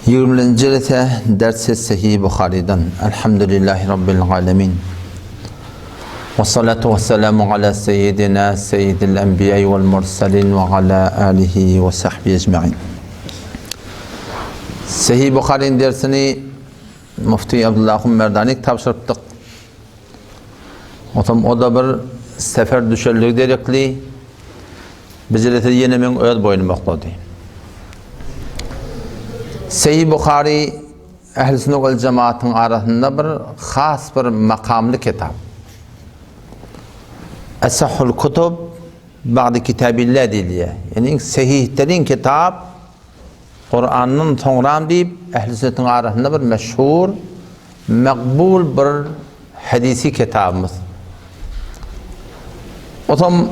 Ýigriminji jelese ders Sahih Buharydan. Elhamdülillahi Rabbil alemin. Ve salatu ve selamu ala seyyidina seyyidil enbiya vel mursalin ve ala alihi ve sahbihi ecmain. Sahih Buhary'nin dersini Mufti Abdullah Merdani tabşyrypdyk. Otam o da bir sefer düşerligi derekli. Bijelese ýene meň öz boýnuma oklady. Seýi Buhary Ähli sünnet wel jemaatyň arasynda bir has bir makamly kitap. Esahul kutub ba'di kitabillah diýilýär. Ýani iň sehihderin kitap Kurandan soňram diýip ähli sünnetiň arasynda bir meşhur, makbul bir hadisi kitabymyz. Otam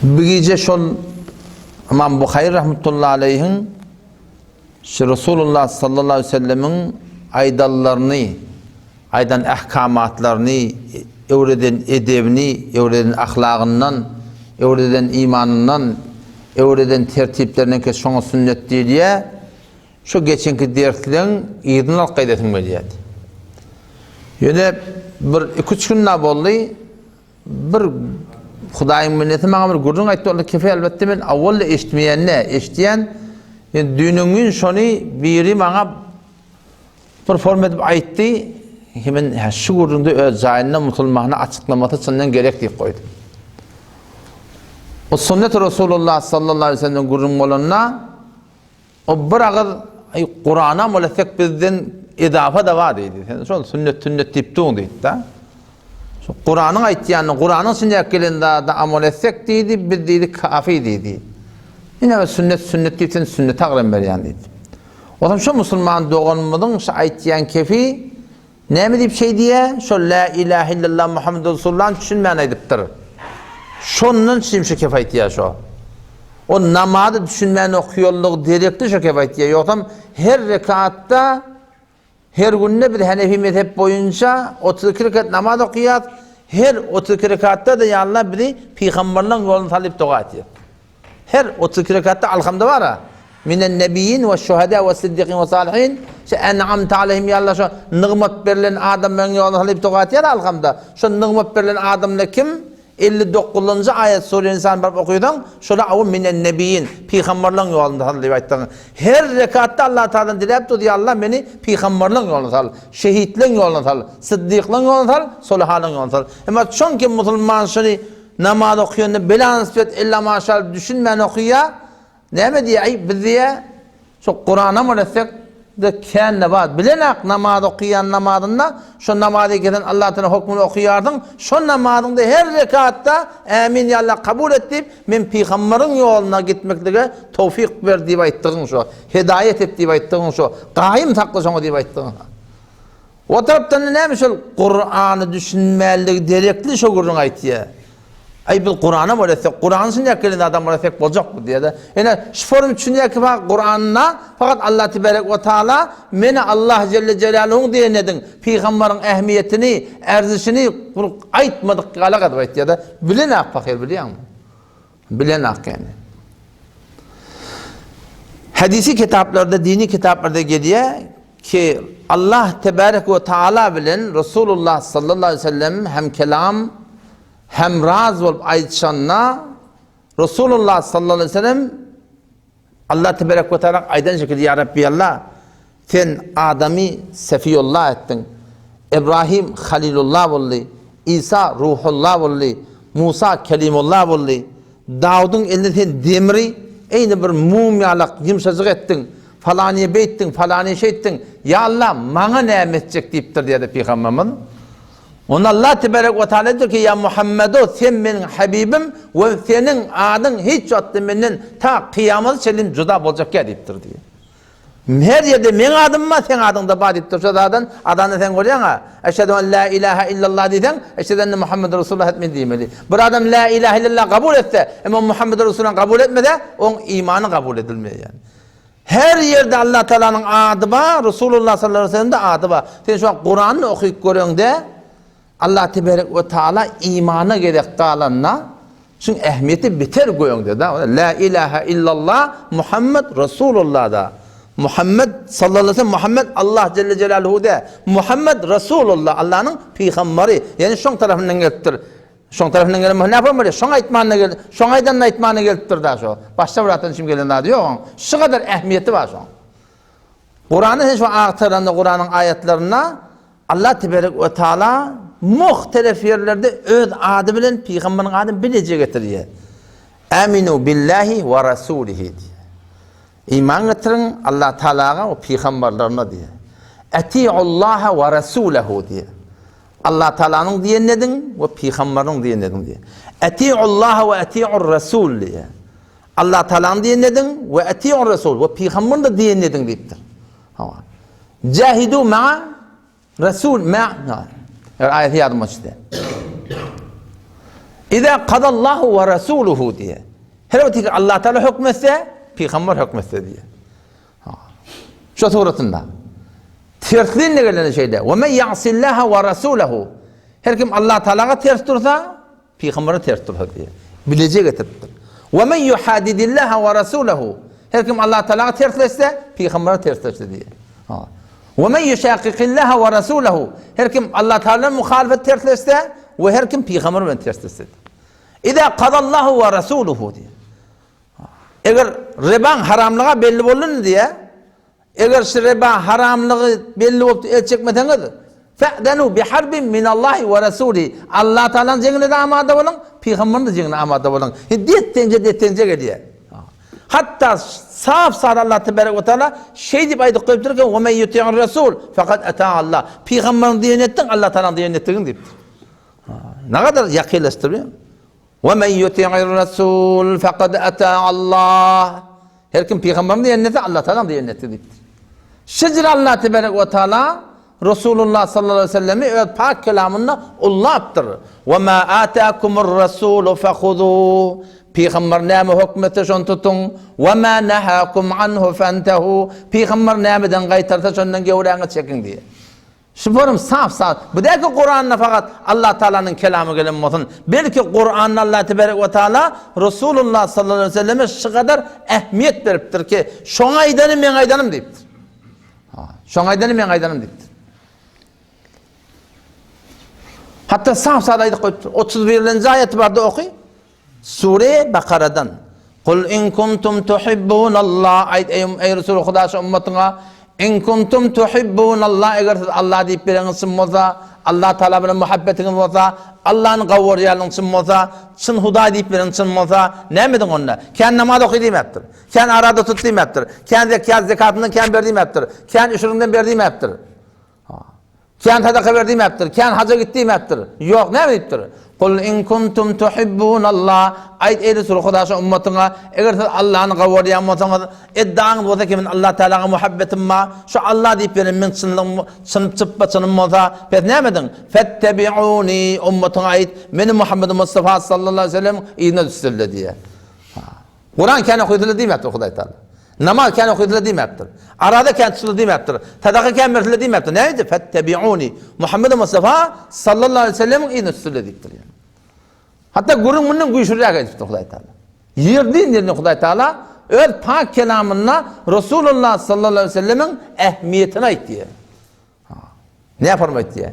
bu gije şol Imam Buhary rahmetullahi aleyhiň şu Resulullah sallallahu aleyhi ve sellemiň aýdanlaryny aýdan ahkamatlaryny, öwreden edebini, öwreden ahlagyndan, öwreden imanyndan, öwreden tertiplerinden ki şoňa sünnet diýilýär, şu geçenki dersleň yzyny alyp gaýdasym gelýärdi. Ýöne bir iki-üç gün da boldy, bir Hudaýyň minneti maňa bir gürrüň aýtdy, onda kefe elbetde men awwal-da eşitmeýän däl, eşidýän. Ýöne düýnüň gün şony biri maňa Bir form edip aýtdy, men hä şu gürrüňde öz jaýynda musulmana açyklamasy çyndan gerek diýip goýdum. O sünnet Resulullah sallallahu aleyhi ve sellem gürrüň bolanda o bir agyz aý Kurana molesek bizden edafa da bar diýdi. Sen şol sünnet sünnet diýip duň diýdi da. Şu Kuranyň aýtýanyny, Kuranyň içinde gelen zada amol etsek diýdi, biz diýdi kafi diýdi. Ine sünnet sünnet diýip sen sünnete agram berýän diýdi. Olam şo musulman doganymyzyň şu aýtýan kefi näme diýip şeý diýýä? Şo lä ilähe illallah Muhammedur Resulullah düşünmän aýdypdyr. Şondan üçin şu kef aýtýar şo. O namazy düşünmän okuýanlygy derekli şo kef aýtýar. Ýogsam her rekatda her günde biz Hanefi mezhep boýunça 32 rekat namaz okuýas. Her 32 rekatda da ýa Allah bizi pygamberleň ýoluna salyp doga etýär. Her 32 rekatda alhamda bar-a. Minen nebiýin we şuhada we siddikin we salihin. Şu en'amte aleyhim ya Allah şu nygmat berlen adamlaryň ýoluna salyp doga etýär alhamda. Şu nygmat berlen adamlar kim? 59-njy aýat sure Insan baryp okysaň, şola aw minen nebiýin, pygamberleň ýolunda sal diýip aýtdyň. Her rekatda Allah Taaladan diläp dur, ya Allah meni pygamberleň ýoluna sal, şehitleň ýoluna sal, siddiklaň ýoluna sal, solihalaň ýoluna sal. Emma çünki musulman şuny Namaz okuyanda bela nispet ella maşal düşünmän okuýa. Näme diýýär? Aý biz diýýär, şo Kurana amal etsek de kände bar. Bilenak namaz okuýan namazynda şo namazy kesen Allah Taala hokmuny okuýarsyň. Şo namazyňda her rekatda ämin ýa Allah kabul et diýip, men pygambaryň ýoluna gitmeklige towfik ber diýip aýtdygyň şo. Hidaýet et diýip aýtdygyň şo. Gaýym sakla şoňa diýip aýtdygyň. O tarapdan näme şol Kurany düşünmänligi derekli şo gürrüň aýtýar. Aý biz Kurana bol etsek, Kurany düşünýär gelen adam bol etsek boljakmy diýýär-de. Ene şu form düşünýär ki fakat Kuranda fakat Allah tebarek we taala meni Allah jelle jelaluhuň diýen ediň, pygambaryň ähmiýetini, erzişini bir aýtmadyk galak edip aýtýar-da. Bilen-ak pahyr bilýäňmi? Bilen-ak ýani. Hadisi kitaplarda, dini kitaplarda gelýär ki Allah tebarek we taala bilen Resulullah sallallahu aleyhi ve sellem hem kelam hem raz bolup aýtşanda Resulullah sallallahu aleyhi ve sellem Allah tebarek we taala aýdan şekilde ya Rabbi Allah Sen adamy Sefiýullah etdiň. Ibrahim Halilullah boldy. Isa Ruhullah boldy. Musa Kelimullah boldy. Dawudyň eline sen demri eýni bir mum ýalak ýumşajyk etdiň. Falanyny beýtdiň, falanyny şeýtdiň. Ýa Allah, maňa näme etjek diýipdir diýýärdi pygamberimiz. Onda Allah tebarek we taala diýipdir ki, Ýa Muhammedo, sen meniň habibim we seniň adyň hiç wagtda menden ta kyýamata çenli juda boljak däl diýipdir diýýär. Her ýerde meň adym bar, seň adyň-da bar diýip dursa zadan, azanda sen görýäň-ä, Eşhedü en la ilahe illallah diýseň, Eşhedü enne Muhammeden Resulullah etmeli diýmeli. Bir adam la ilahe illallah kabul etse, emma Muhammeden Resulullah kabul etmese, oň imany kabul edilmeýär. Her ýerde Allah Taalanyň ady bar, Resulullah sallallahu aleyhi ve sellem-de ady bar. Sen şu wagt Kurany okyp göreňde, Allah teberek we taala imana gerek galanda şuň ähmiýeti beter göňde da. La ilaha illallah Muhammed Resulullah da. Muhammed sallallahu aleyhi ve sellem Muhammed Allah Celle Celaluhu de. Muhammed Resulullah Allah'nyň pygamberi. Ýani şoň tarapyndan gelipdir. Şoň tarapyndan gelen bolsa näme bolýar? Şoň aýtmanyna gel, şoň aýdanyny aýtmanyna gelipdir da şo. Başga bir zatdan üçin gelen zady ýok oň. Şu kadar ähmiýeti bar şoň. Kurany sen şu agtaranda Kuranyň aýatlarynda Allah teberek we taala muhtelef ýerlerde öz ady bilen pygamberiň adyny bileje getirýär. Aminu billahi we rasulihi diýýär. Iman getiriň Allah Taalaga we pygamberlerine diýýär. Atiullaha we rasulahu diýýär. Allah Taalanyň diýenini ediň we pygamberiniň diýenini ediň diýýär. Atiullaha we atiur rasul diýýär. Allah Taalanyň diýenini ediň we atiur rasul we pygamberiň de diýenini ediň diýipdir. Hawa. Jahidu ma'a Resul ma Eger aýaty ýadyma düşse. Iza qadallahu we rasuluhu diýe. Her bir tek Allah Taala hökmetse, pygamber hökmetse diýe. Şu suratynda. Tersliğinde geleni şeýle. We men ya'sillaha we rasulahu. Her kim Allah Taala'ga ters dursa, Pygambere ters dursa diýýär. Bileje getiripdir. We men yuhadidillaha we rasulahu. Her kim Allah Taalaga tersleşse, pygambere tersleşdi diýýär. Ha. We men yushaqiqillaha we rasulahu. Her kim Allah Taala muhalifet tersleşse we her kim pygamber bilen tersleşse. Iza qadallahu we rasuluhu diýýär. Eger ribaň haramlyga belli bolduny diýýär. Eger şu riba haramlygy belli bolup el çekmeseňiz, fe'zenu biharbin minallahi we rasulihi. Allah Taalanyň jeňine-de amada boluň, pygamberiň-de jeňine amada boluň. Depdeňje depdeňje gelýär. Hatda sap sary Allah tebarek we taala şeý diýip aýdyp goýupdyr ki, "Ve men yuti'ir rasul faqad ata Allah." Pygamberiň diýenini etdiň, Allah Taalanyň diýenini etdigiň diýipdir. Nägadar ýakynlaşdyrýar. Ve men yuti'ir rasul faqad ata Allah. Her kim pygamberiň diýenini etse, Allah Tagalaň diýenini etdi diýipdir. Şejir Allah tebarek we taala Resulullah sallallahu aleyhi ve sellemi öz pak kelamynda ullapdyr. Ve ma atakumur rasulu fehuzu. Pygamber näme höküm etse şony tutuň. Ve ma nahakum anhu fentehu. Pygamber nämeden gaýtarsa şondan gewräňi çekiň diýýär. Şu forum sap-sap. Bu däl ki Kuranda fakat Allah Taalanyň kelamy gelen bolsun. Belki Kuranda Allah tebarek we taala Resulullah sallallahu aleyhi ve selleme şu kadar ähmiýet beripdir ki, şoň aýdany meň aýdanym diýipdir. Ha, şoň aýdany meň aýdanym diýipdir. Hatda sap-sap aýdyp goýupdyr. 31-nji aýaty barda oky. Sure Bakaradan, Kul in kuntum tuhibbunallah, aýt eý, eý Resul Huda şu ummatyňa, in kuntum tuhibbunallah, eger siz Allah diýip bileňiz çyn bolsa, Allah Taala bilen muhabbetiňiz bolsa, Allany gowurýanyň çyn bolsa, çyn Hudaý diýip bileň çyn bolsa, näme ediň onda? Kän namaz oky diýmäpdir. Kän arada tut diýmäpdir. Kän zekat, zekatyndan kän ber diýmäpdir. Kän üşüriňden ber diýmäpdir. Kän sadaka ber diýmäpdir, kän haja git diýmäpdir. Ýok, näme diýipdir? Kul in kuntum tuhibbunallah, aýt eý Resul Huda şu ummatyňa, eger siz Allany gawarýan bolsaňyz, eddaňyz bolsa ki men Allah Tagalaga muhabbetim bar, şu Allah diýip beren meň çynlygym, çyn çypba çynym bolsa, pes näme ediň? Fettebi'uni, ummatyňa aýt, meni Muhammed Mustafa sallallahu aleyhi ve sellem yzyna düşsünler diýýär. Kuran kän okydylar diýmäpdir Hudaý Taala. Namaz kän okydylar diýmäpdir. Araza kän tutuldy diýmäpdir. Sadaka kän berildi diýmäpdir. Näme diýdi? Fettebi'uni. Muhammed Mustafa sallallahu aleyhi ve sellemiň yzyna tutuldy diýipdir. Yani. Hatta gürrüň mundan güýçlüräk edipdir Hudaý Taala. Ýerden ýerine Hudaý Taala öz pak kelamynda Resulullah sallallahu aleyhi ve sellemiň ähmiýetini aýtdy. Ne forma etýär?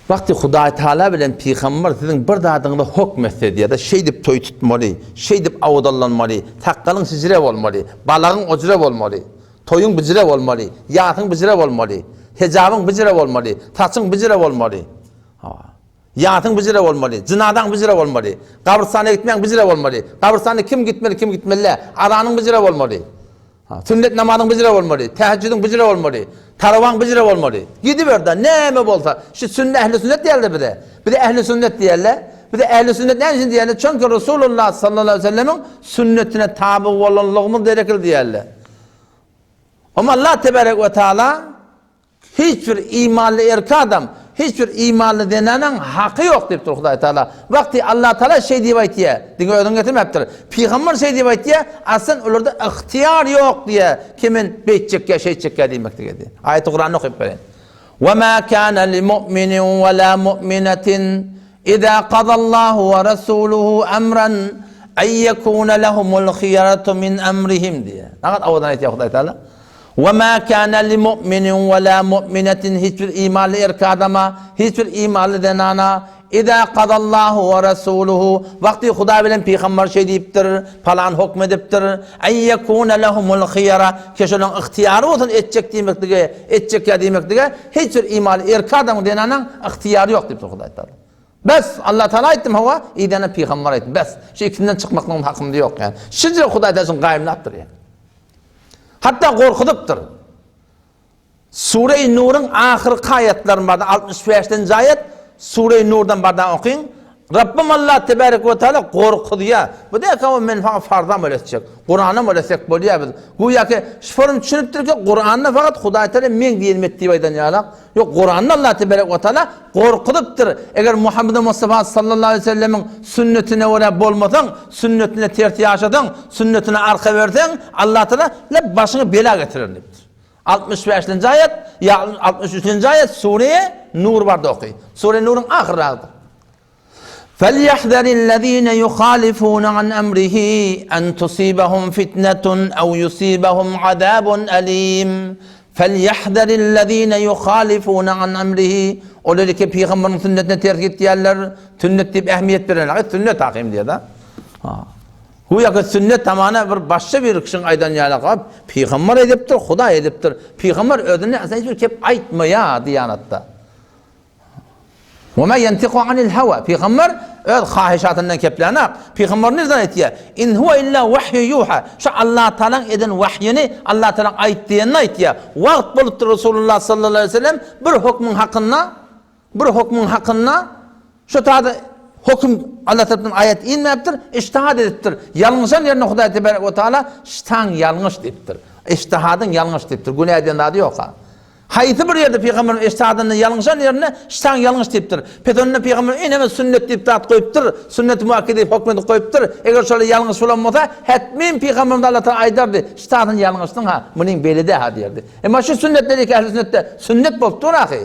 Wagty Hudaý Taala bilen pygamber siziň bir zadyňyza hokm etse diýýär-de, şeýdip toý tutmaly, şeýdip awdallanmaly, sakgalyň şijire bolmaly, balagyň ojre bolmaly, toýuň bijire bolmaly, ýasyň bijire bolmaly, hejabyň bijire bolmaly, saçyň bijire bolmaly. Ýasyň bijire bolmaly, jynazaň bijire bolmaly, gabrystana gitmäň bijire bolmaly, gabrystana kim gitmeli, kim gitmeli däl, azanyň bijire bolmaly. Sünnet namazyň bijire bolmaly, tähejjüdiň bijire bolmaly, tarawaň bijire bolmaly. Gidiber-de, näme bolsa, şu sünne ähli sünnet diýerler bize. Bize ähli sünnet diýerler. Bize ähli sünnet näme üçin diýerler? Çünki Resulullah sallallahu aleyhi ve sellemiň sünnetine taby bolanlygymyz gerekli diýerler. Amma Allah tebarek we taala Hiç bir imanly erkek adam, hiç bir imanly zenanaň haky ýok diýipdir Hudaý Taala. Wagty Allah Taala şeý diýip aýtýar, diňe özüň getirmäpdir. Pygamber şeý diýip aýtýar, aslan olarda ygtyýar ýok diýýär, ki men beýtjek ýa şeýtjek ýa diýmeklige diýýär. Aýaty Kuranda okyp bereýin. Wa ma kana li mu'minin wa la mu'minatin iza qadallahu wa rasuluhu amran. Eý-ýekûne lehumul hyýaratu min emrihim diýýär. Nagat owadan aýtýar Hudaý Taala. Ve mâ kâne li mu'minin ve lâ mu'minetin hiç bir imanly erkek adama, hiç bir imanly zenana Izâ kazallahu ve resûluhu wagty Hudaý bilen pygamber şeý diýipdir, palan hokm edipdir, Eý-ýekûne lehumul hyýara ki şolaryň ygtyýary bolsun etjek diýmeklige, etjek ýa diýmeklige hiç bir imanly erkek adamyň, zenanaň ygtyýary ýok diýipdir Hudaý Taala. Bes, Allah Taala aýtdym hawa, idene pygamber aýtdy. Bes, şu ikisinden çykmaklygyň hakymda ýok ýani. Şije Hudaý Taala şuny gaýymlapdyr ýani. Hatda gorkuzypdyr. Sure-i Nuruň ahyrky aýatlaryny barda 65-nji aýat Sure-i Nurdan barda okyň. Rabbym Allah tebarek we taala gorkuzýar. Bu däki men saňa farzam öwretjek. Kuranam öwretsek bolýar biz. Güýäki şu forum düşünipdir ki Kuranda fakat Hudaý Taala meň diýenim et diýip aýdan ýalak. Ýok, Kuranda Allah tebarek we taala gorkuzypdyr. Eger Muhammed Mustafa sallallahu aleyhi ve sellemiň sünnetine görä bolmasaň, sünnetine ters ýaşasaň, sünnetine arka berseň, Allah Taala le başyňa bela getirer diýipdir. 65-nji aýat ýa 63-nji aýat Sure Nur barda oky. Sure Nuruň ahyrragydyr. فَلْيَحْذَرِ الَّذ۪ينَ يُخَالِفُونَ عَنْ أَمْرِهِ أَنْ تُصِيبَهُمْ فِتْنَةٌ أَوْ يُصِيبَهُمْ عَذَابٌ أَلِيمٌ فَلْيَحْذَرِ الَّذ۪ينَ يُخَالِفُونَ عَنْ أَمْرِهِ Olar ki pygamberiň sünnetine ters gitýärler, sünnet diýip ähmiýet berenler, sünnet hakim diýýär-de. Güýä ki sünnet tamana bir başga bir kişiň aýdan ýaly, pygamber edipdir, Hudaý edipdir. Pygamber özüne hiç bir kep aýtmaýar diýanatda. Ve ma yentiku anil hawa. Pygamber öz hahyşatyndan keplänak. Pygamber nirden aýtýar? In huwa illa wahyu yuha. Şu Allah Taalanyň eden wahyny Allah Taala aýt diýenini aýtýar. Wagt bolupdyr Resulullah sallallahu aleyhi ve sellem bir hukmyň hakynda bir hukmyň hakynda şu tada hukm Allah tarapyndan aýat inmäpdir, ijtihad edipdir. Ýalňyşan ýerinde Hudaý tebarek we taala ştaň ýalňyş diýipdir. Ijtihadyň ýalňyş diýipdir. Günä diýen zady ýok ha. Haýsy bir ýerde pygamberiň eştadynda ýalňyşan ýerinde ştaň ýalňyş diýipdir. Pes onda pygamber eneme sünnet diýip zat goýupdyr, sünneti muakkede diýip hokm edip goýupdyr. Eger şolar ýalňyş bolan bolsa, hetmin pygamberimiz Allah Taala aýdardy, ştadyň ýalňyşdyň ha, munyň beýle dä ha diýerdi. Emma şu sünnetler ýeke ähli sünnetde sünnet bolup dur ahy.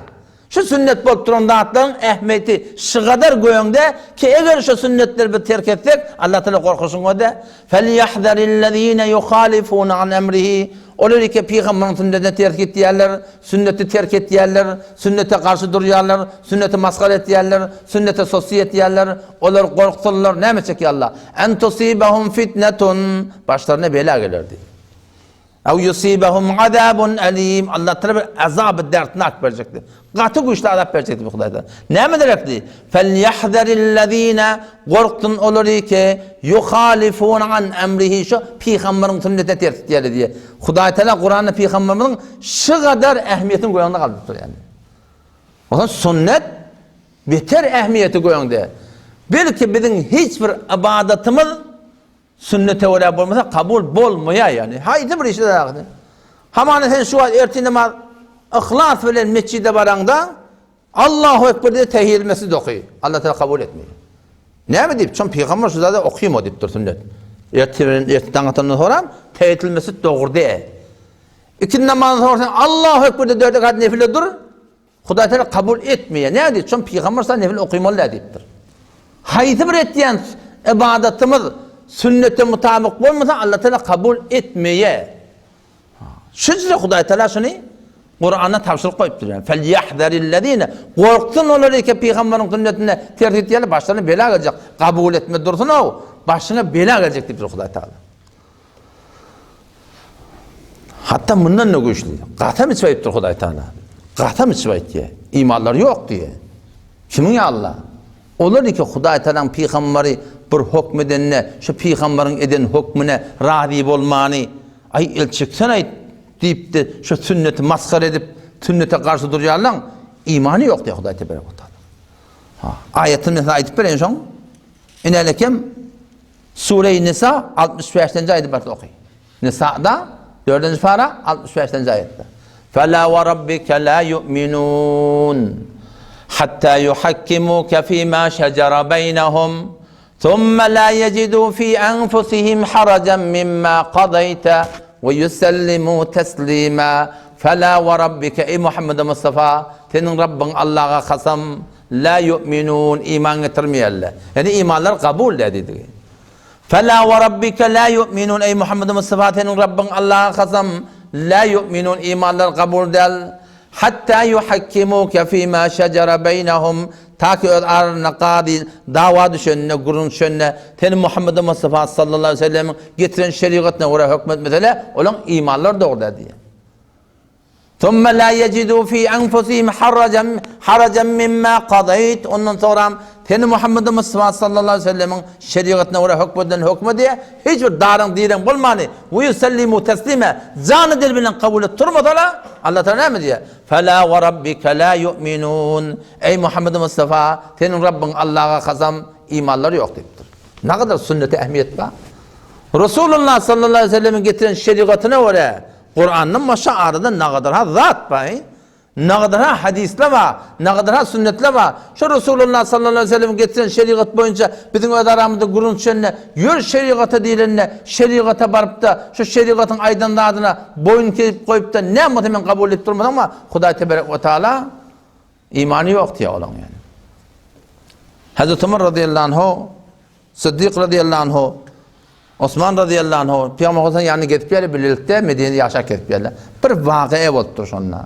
Şu sünnet bolup duran zatlaryň ähmiýeti şygadar göňde ki eger şu sünnetleri biz terk etsek, Allah Taala gorkusyň öde. Felýahzarillezine yuhalifune an emrihi Olar eke pygamberiň sünnetine ters gitýärler, sünneti terk etýärler, sünnete garşy durýarlar, sünneti masgara etýärler, sünnete sosy etýärler. Olar gorksunlar, näme etjek ýa Allah? En tusibahum fitnetun başlaryna bela geler diýdi. Ew yusibahum azabun alim. Allah Taala bir azaby dertnak berjekdi. Gaty güýçli azap berjekdi bu Hudaý Taala. Näme derekdi? Felýahzarillezine gorksun olary ki yuhalifun an emrihi şu pygamberiň sünnetine ters gitýärler diýe. Hudaý Taala Kuranda pygamberimiziň şu gadar ähmiýetini göňünde galdyrypdyr ýani. Oňa sünnet beter ähmiýeti göňde. Belki biziň hiç bir ybadatymyz Sünnete görä bolmasa kabul bolmaýar ýani. Haýsy bir işde dagy. Hamana sen şu wagt ertir namaz yhlas bilen mesjide baraňda Allahu ekber diýip tehiyýetül mesjid oky. Allah Taala kabul etmeýär. Näme diýip? Çün pygamber şu zada okyma diýipdir sünnet. Ertir bilen ertir daň atandan soram tehiyýetül mesjid dogry diýe. Ikindi namazdan soň sen Allahu ekber diýip dört rekat nefile dur. Hudaý Teala kabul etmeýär. Näme diýip? Şon pygamber sa nefil okymaly däl diýipdir. Haýsy bir etýän ybadatymyz sünnete mutabyk bolmasa Allah Teala kabul etmeýär. Şunça Hudaý Teala şuny Kuranda tabşyryk goýupdyr. Yani Felýahzarillezine gorksun olar ki pygamberiň sünnetine ters gitýärler, başlaryna bela geljek. Kabul etme dursun o, başyňa bela geljek diýipdir Hudaý Teala. Hatda mundan-da güýçli. Gasam içip aýdypdyr Hudaý Taala. Gasam içip aýtýar. Imanlary ýok diýýär. Kimiň ýa Allah? Olar ki Hudaý Taalaň pygamberi bir hokm edende, şu pygamberiň eden hokmüne razy bolmany, aý el çeksen aýt diýipdi, şu sünneti masgara edip, sünnete garşy durýarlaň imany ýok diýýär Hudaý tebarek we taala. Ha, aýatyny men size aýdyp bereýin şoň. Inelekem Sure-i Nisa 65-nji aýady barsa oky. Nisa'da 4-nji para 65-nji aýatda. Fela we rabbike la yu'minun hatta yuhakkimuke fima şejara beynehum thumma la yejidu fi enfusihim harajan mimma qadayta we yusellimu teslima. Fela we rabbike ey Muhammed Mustafa seniň Rabbyň Allaha kasam La ýu'minun, iman getirmeýärler. Ýagny imanlary kabul däl diýdigi. Fela we rabbike la yu'minun eý Muhammed Mustafa seniň Rabbyň Allaha kasam la yu'minun imanlary kabul däl hatta yuhakkimuke fima şejere beýnehum ta ki öz aralarynda kazy dawa düşende gürrüň düşende seni Muhammed Mustafa sallallahu aleýhi we sellemiň getiren şerigatyna görä höküm etmesele olaň imanlary dogry däl diýýär. Summa la yejidu fi enfusihim harajan harajan mimma kazaýt ondan soňram seni Muhammed Mustafa sallallahu aleýhi we sellemiň şerigatyna görä hökm edilen hökme diýe hiç bir daryň direň bolmany we ýusellimu teslime jany dil bilen kabul edip turmasala Allah Taala näme diýýär Fela we rabbike la yu'minun eý Muhammed Mustafa seniň Rabbyň Allaha kasam imanlary ýok diýipdir. Nagadar sünnete ähmiýet bar. Resulullah sallallahu aleýhi we sellemiň getiren şerigatyna görä Kurandan başga arada nagadar-ha zat bar, nagadar-ha hadyslar bar, nagadar-ha sünnetler bar. Şo Resulullah sallallahu aleýhi we sellemiň getiren şerigat boýunça biziň öz aramyzda gürrüň düşende, ýör şerigata diýlende, şerigata baryp-da, şo şerigatyň aýdan zadyna boýun kesip goýup-da, näme bolsa men kabul edip durmasaň, Hudaý teberek we taala imany ýok diýýär olaň ýani. Hazreti Umar razyýallahu anhu Syddyk razyýallahu anhu, Osman razyýallahu anhu Pygamber Muhammed ýanyna gezip ýörler, birlikde Medinede ýaşap gezip ýörler. Bir wakyýa bolupdyr şonda.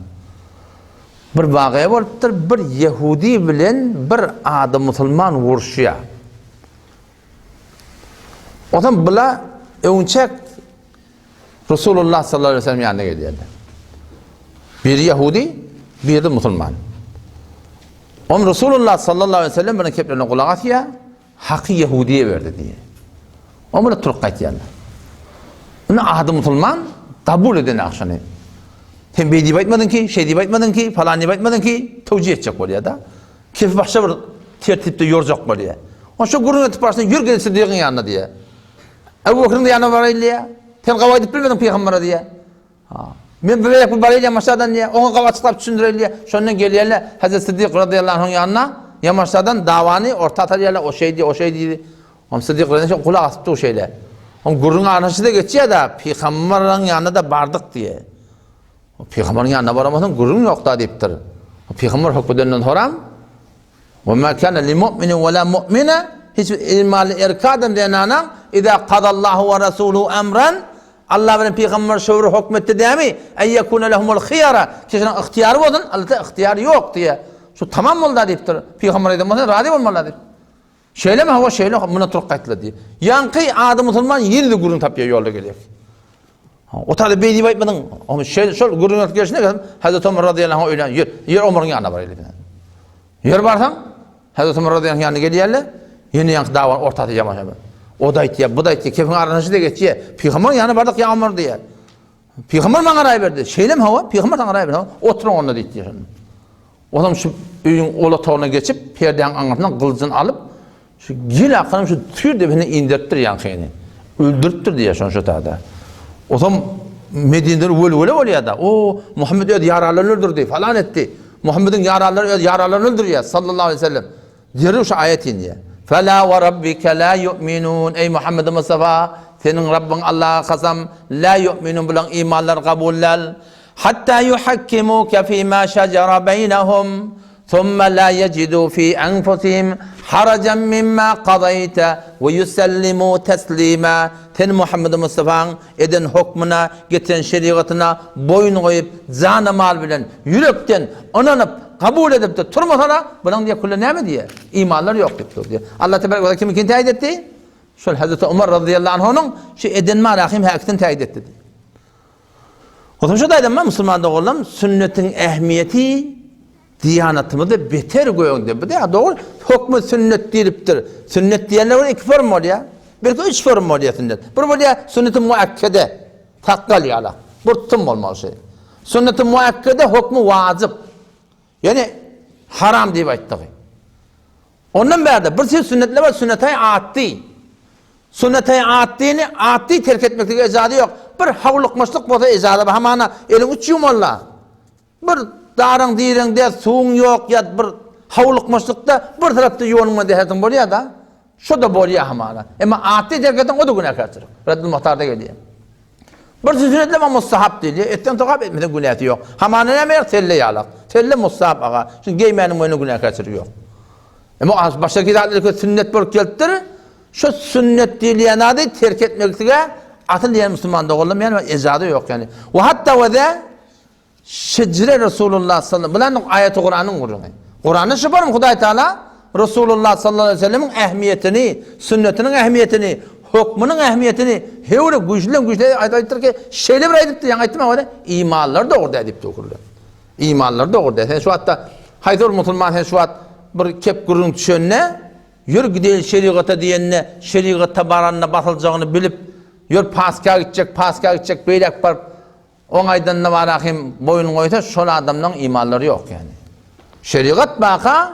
Bir wakyýa bolupdyr, bir ýehudi bilen bir adam musulman uruşýar. Onsoň bula öňçek Resulullah sallallahu aleyhi ve sellem ýanyna gelýärler. Biri ýehudi, biri musulman. Oň Resulullah sallallahu aleyhi ve sellem bilen keplerine gulak asýar. Haky ýehudiýe berdi diýýär. O muny turup gaýtýarlar. Indi ady musulman kabul eden agşany. Sen beý diýip aýtmadyň ki, şeý diýip aýtmadyň ki, falan diýip aýtmadyň ki, tewjih etjek bolýar-da. Kefi başga bir tertipde ýorjak bolýar. O şo gürrüň edip barşyna ýör gel Siddigiň ýanyna diýýär. Ebu Bekriň ýanyna baraýyn diýýär. Sen gawy aýdyp bilmediň pygambere diýýär. Men bir gezek bir baraýyn ýamaşadan diýýär. Oňa gawy açyklap düşündireýin diýýär. Şondan gelýärler Hazreti Siddik razyýallahu anhuň ýanyna. Ýamaşadan dawany orta atarýarlar. O şeý diýýär, o şeý diýdi. Oň Siddik razyýallahu anh gulak asyp dur şeýle. Oň gürrüň araşy-da geçýär-de, Pygambaryň ýanyna-da bardyk diýýär. Pygambaryň ýanyna baramasaň gürrüň ýok-da diýipdir. Pygambar hökmüdenden soraň. Ve ma kana li mu'minin ve la mu'mine hiç bir imanly erkek adam zenanaň iza kazallahu ve rasuluhu emran Allah bilen pygamber şöwre hukm etdi dämi? Ey yekune lehumul hiyara kişiniň ygtyýary bolsun, Allahda ygtyýar ýok diýe. Şu tamam boldy diýipdir. Pygamber aýdan bolsa razy bolmaly diýip. Şeýlemi hawa şeýle muna turup gaýtdylar diýip. Ýaňky ady musulman ýene-de gürrüň tapýar ýolda gelýär. O taýda beý diýip aýtmadyň. Onuň şeýle şol gürrüň edip gelşine gelip Hazreti Omar razyýallahu anh öýlän ýör. Ýör Omaryň ýanyna baraýly diýip. Ýör barsaň Hazreti Omar razyýallahu anh ýanyna gelýärler. Ýene ýaňky dawanyň ortasy ýamaşa. O da aýtýar, bu da aýtýar, kefiň arasyna şeýle geçýär. Pygambaryň ýanyna bardyk ýa Omar diýýär. Pygamber maňa raý berdi. Şeýlemi hawa? Pygamber saňa raý berdi. Oturyň onda diýdi şonda. Olam şu öýüň ol otagyna geçip, perdäniň aňyrsyndan gylyjyny alyp, şu gel akyram şu tüýr depesine inderipdir ýaňkyny. Öldüripdir diýýär şony şu tada. Otam Medinede welwele bolýar-da. O, Muhammet öz ýaralaryny öldürdi, falan etdi. Muhammediň ýaralary öz ýaralaryny öldürýär, sallallahu aleyhi ve sellem. Derrew şu aýat inýär. Fela we rabbike la yu'minun. Eý Muhammed Mustafa, seniň Rabbyň Allaha kasam, la yu'minun bulaň imanlary kabul däl. Hatta yuhakkimuke fima şejere beýnehum, summa la yejidu fi enfusihim harajan mimma kazaýte we ýusellimu teslima. Sen Muhammed Mustafaň eden hukmuna, getiren şerigatyna boýun goýup, jana-mal bilen, ýürekden ynanyp, kabul edip-de turmasala, bulaň diýýär, külle näme diýýär? Imanlary ýok diýip dur diýýär. Allah tebarek we teala kiminkini täýit etdi? Şol Hazreti Omar razyýallahu anhunyň şu eden marahym häkisini täýit etdi diýýär. Onsoň şu taýdan musulman doganlarym sünnetiň ähmiýeti diýanatymyzda beter göňde. Bu da dogry hökmü sünnet diýlipdir. Sünnet diýende bir iki form bolýar. Belki üç form bolýar sünnet. Bir bolýar sünneti muakkede. Sakgal ýala. Bir tutum bolmaly şey. Sünneti muakkede hökmü wajyp. Ýani haram diýip aýtdygy. Ondan bärde bir söz sünnetler bar, sünnetaý atdy. Sünnetaý atdyny atdy terk etmeklige ejazy ýok. Bir hawlukmaçlyk bolsa ejaza bar. Hamana eliň üç ýumalla. Bir daryň direňde suwuň ýok ýa bir hawlukmaçlykda bir tarapda ýuwanyň bilen dehersiň bolýar-da. Şo-da bolýar hamana. Emma atdy terk etseň o-da günäkärçilik. Reddül Muhtarda gelýär. Bir sünnetler bar mustahap diýilýär. Etseň sogap, etmeseň günäsi ýok. Hamana näme ýok? Selle ýalak. Selle mustahap aga. Şuny geýmäniň boýnuna günäkärçilik ýok. Emma başga zatlar sünnet bolup gelipdir. Şu sünnet diýilýän zady terk etmeklige asyl diýen musulman doganlarym ýani ejaza ýok ýani. We hatda we de şejre Resulullah sallallahu bilen aýaty Kuranyň gürrüňi. Kuranda şu barmy Hudaý Taala Resulullah sallallahu aleyhi ve sellemiň ähmiýetini, sünnetiniň ähmiýetini, hökmüniň ähmiýetini höwre güýçliden güýçli aýdypdyr ki, şeýle bir aýdypdyr, ýaňy aýtdym ha, imanlar dogry däl diýip dogry. Imanlar dogry däl. Sen şu wagtda haýsy bir musulman sen şu wagt bir kep gürrüň düşende Ýör gideýin şerigata diýende, şerigata baranda basyljagyny bilip, ýör paska gitjek, paska gitjek, beýläk baryp, oň aýdanyna bara hem boýun goýsa, şol adamlaň imanlary ýok ýani. Şerigat baka,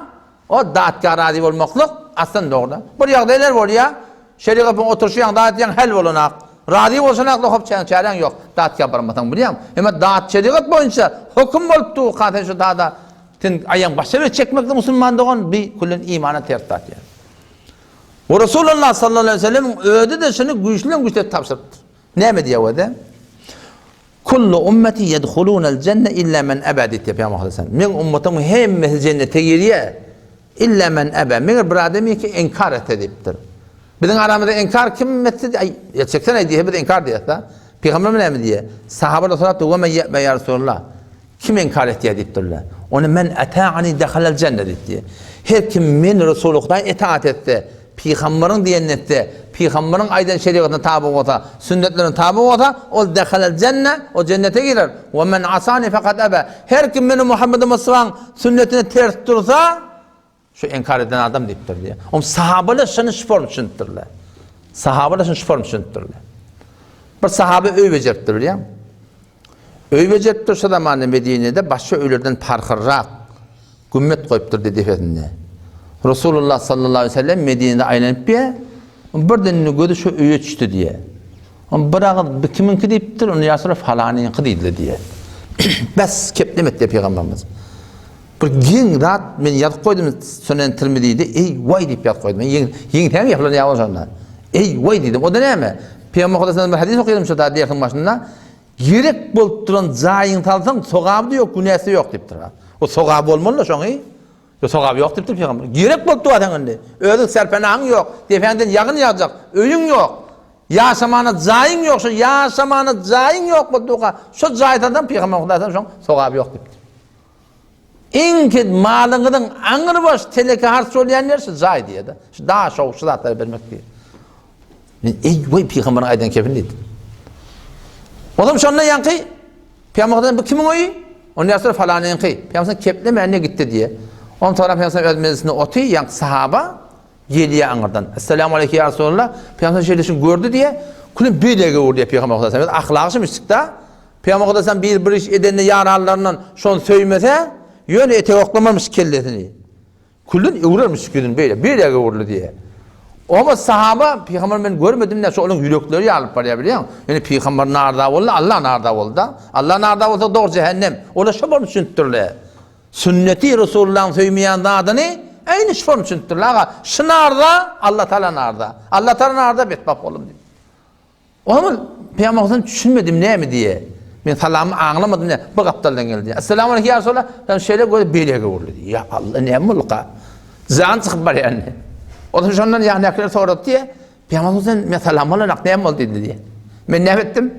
o datga razy bolmaklyk aslan dogry. Bir ýagdaýlar bolýar, şerigat bilen oturyşýaň, dat edýäň, hal bolanak. Razy bolşanakda hop çäň çäräň ýok, datga barmasaň bilýäň. Emma dat şerigat boýunça höküm bolup durka sen şu dada Sen aýaň başa bir çekmekde musulman dogan bi küllen imana ters zat ýa. We Resulullah sallallahu aleyhi ve sellemiň özi-de şuny güýçliden güýçli tabşyrypdyr. Näme diýýär özi? Kullu ummeti yedhulunal jenne illa men aba diýip Pygamber sallallahu aleyhi ve sellem. Meň ummatymyň hemmesi jennete girýär. Illa men aba. Meger bir adam ýeke inkar etse diýipdir. Biziň aramyzda inkar kim etse, aý, ýa çeksene diýse biz inkar diýýäs-de. Pygamber näme diýýär? Sahabalar sorapdyr, "Ve men ye'be ya Resulullah?" Kim inkar etýär diýipdirler. Ony men ata'ani dehalel jenne diýipdir. Her kim men Resuly Hudaý itaat etse, pygambaryň diýenini etse, pygambaryň aýdan şerigatyna taby bolsa, sünnetlerine taby bolsa, ol dehalel jenne, o jennete girer. We men asani fekad ebe. Her kim meni Muhammed Mustafaň sünnetine ters dursa, Şu inkar eden adam diýipdir diýýär. Oň sahabalar şuny şu form düşünipdirler. Sahabalar şuny şu form düşünipdirler. Bir sahaba öý bejeripdir bilýäň. Öý bejeripdir şu zamanda Medinede başga öýlerden parhyrrak gümmet goýupdyr diýdi depesinde. Resulullah sallallahu aleyhi ve sellem Medinede aýlanyp diýýär. Birden gözi şu öýe düşdi diýýär. On bir agyz bu kimiňki diýipdir, ony ýa falanyňky diýdiler diýýär. Bes keplemet diýip pygamberimiz. Bir geň zat men ýazyp goýdum Sünen Tirmizide eý waý diýip ýazyp goýdum. Ýeň ýeňsäm ýapylan ýa şonda. Eý waý diýdim. O da näme? Pygamber Hudaýdan bir hadys okadym şu da dersiň başynda. Gerek bolup duran jaýyň salsaň sogaby da ýok, günäsi ýok diýipdir. O sogaby bolmaly da şoňy. Ýok sogaby ýok diýipdir pygamber. Gerek bolup dur sen indi. Özüň serpenagyň ýok, depäňden ýagyn ýagjak, öýüň ýok. Ýaşamana jaýyň ýok, şo ýaşamana jaýyň ýok bolup durka, şo jaý salsaň pygamber Hudaýdan şoň sogaby ýok diýipdir. Iň ked malyňyzyň aňrybaş teleke harç bolýan ýeri şu jaý diýýär-de. Şu daş ow şu zatlary bermek diýýär. Men eý weý pygamberiň aýdan kepini diýdim. Olam şonda ýaňky pygamberden bu kimiň öýi? Onda ýasy falanyňky. Pygamber keplemände gitdi diýýär. Ondan sonra pygamber öz mejlisinde oty ýaňky sahaba Gelýär aňyrdan. Essalamu aleýke ýa Resulallah. Pygamber şeýle şuny gördi diýýär. Külüm beýlege öwürdi diýýär Pygamber sallallahu aleyhi ve sellem. Ahlagy şum içdik-de. Pygamber sallallahu aleyhi ve sellem bir bir iş edende ýaranlaryndan şony söýmese, ýöne etek oklamarmyş kellesini. Külün öwrermiş ýüzüni beýle, beýlege öwrüldi diýýär. Oňa sahaba pygamber men görmedim diýýär. Şo olaryň ýürekleri ýarylyp barýar bilýäň. Ýöne pygamber narda boldy, Allah narda boldy-da. Allah narda bolsa dogry jähennem. Olar şo bolup düşünipdirler. Sünneti Resulullahyň söýmeýän zadyny eýni şol düşünipdirler aga şu narda Allah Taala narda Allah Taala narda betbagt boldum diýip. O zaman Pygamber Huseýn düşünmedim näme diýe. Men salamy aňlamadym ne bir gapdaldan geldi. Esselamu aleýkum ýa Resulallah. Sen şeýle gözi beýlege urdy. Ýa Allah näme bolduka? Jan çykyp barýan. O zaman şondan ýandakylar sorady diýe. Pygamber Huseýn men salam alanak näme boldy diýdi diýe. Men näme etdim?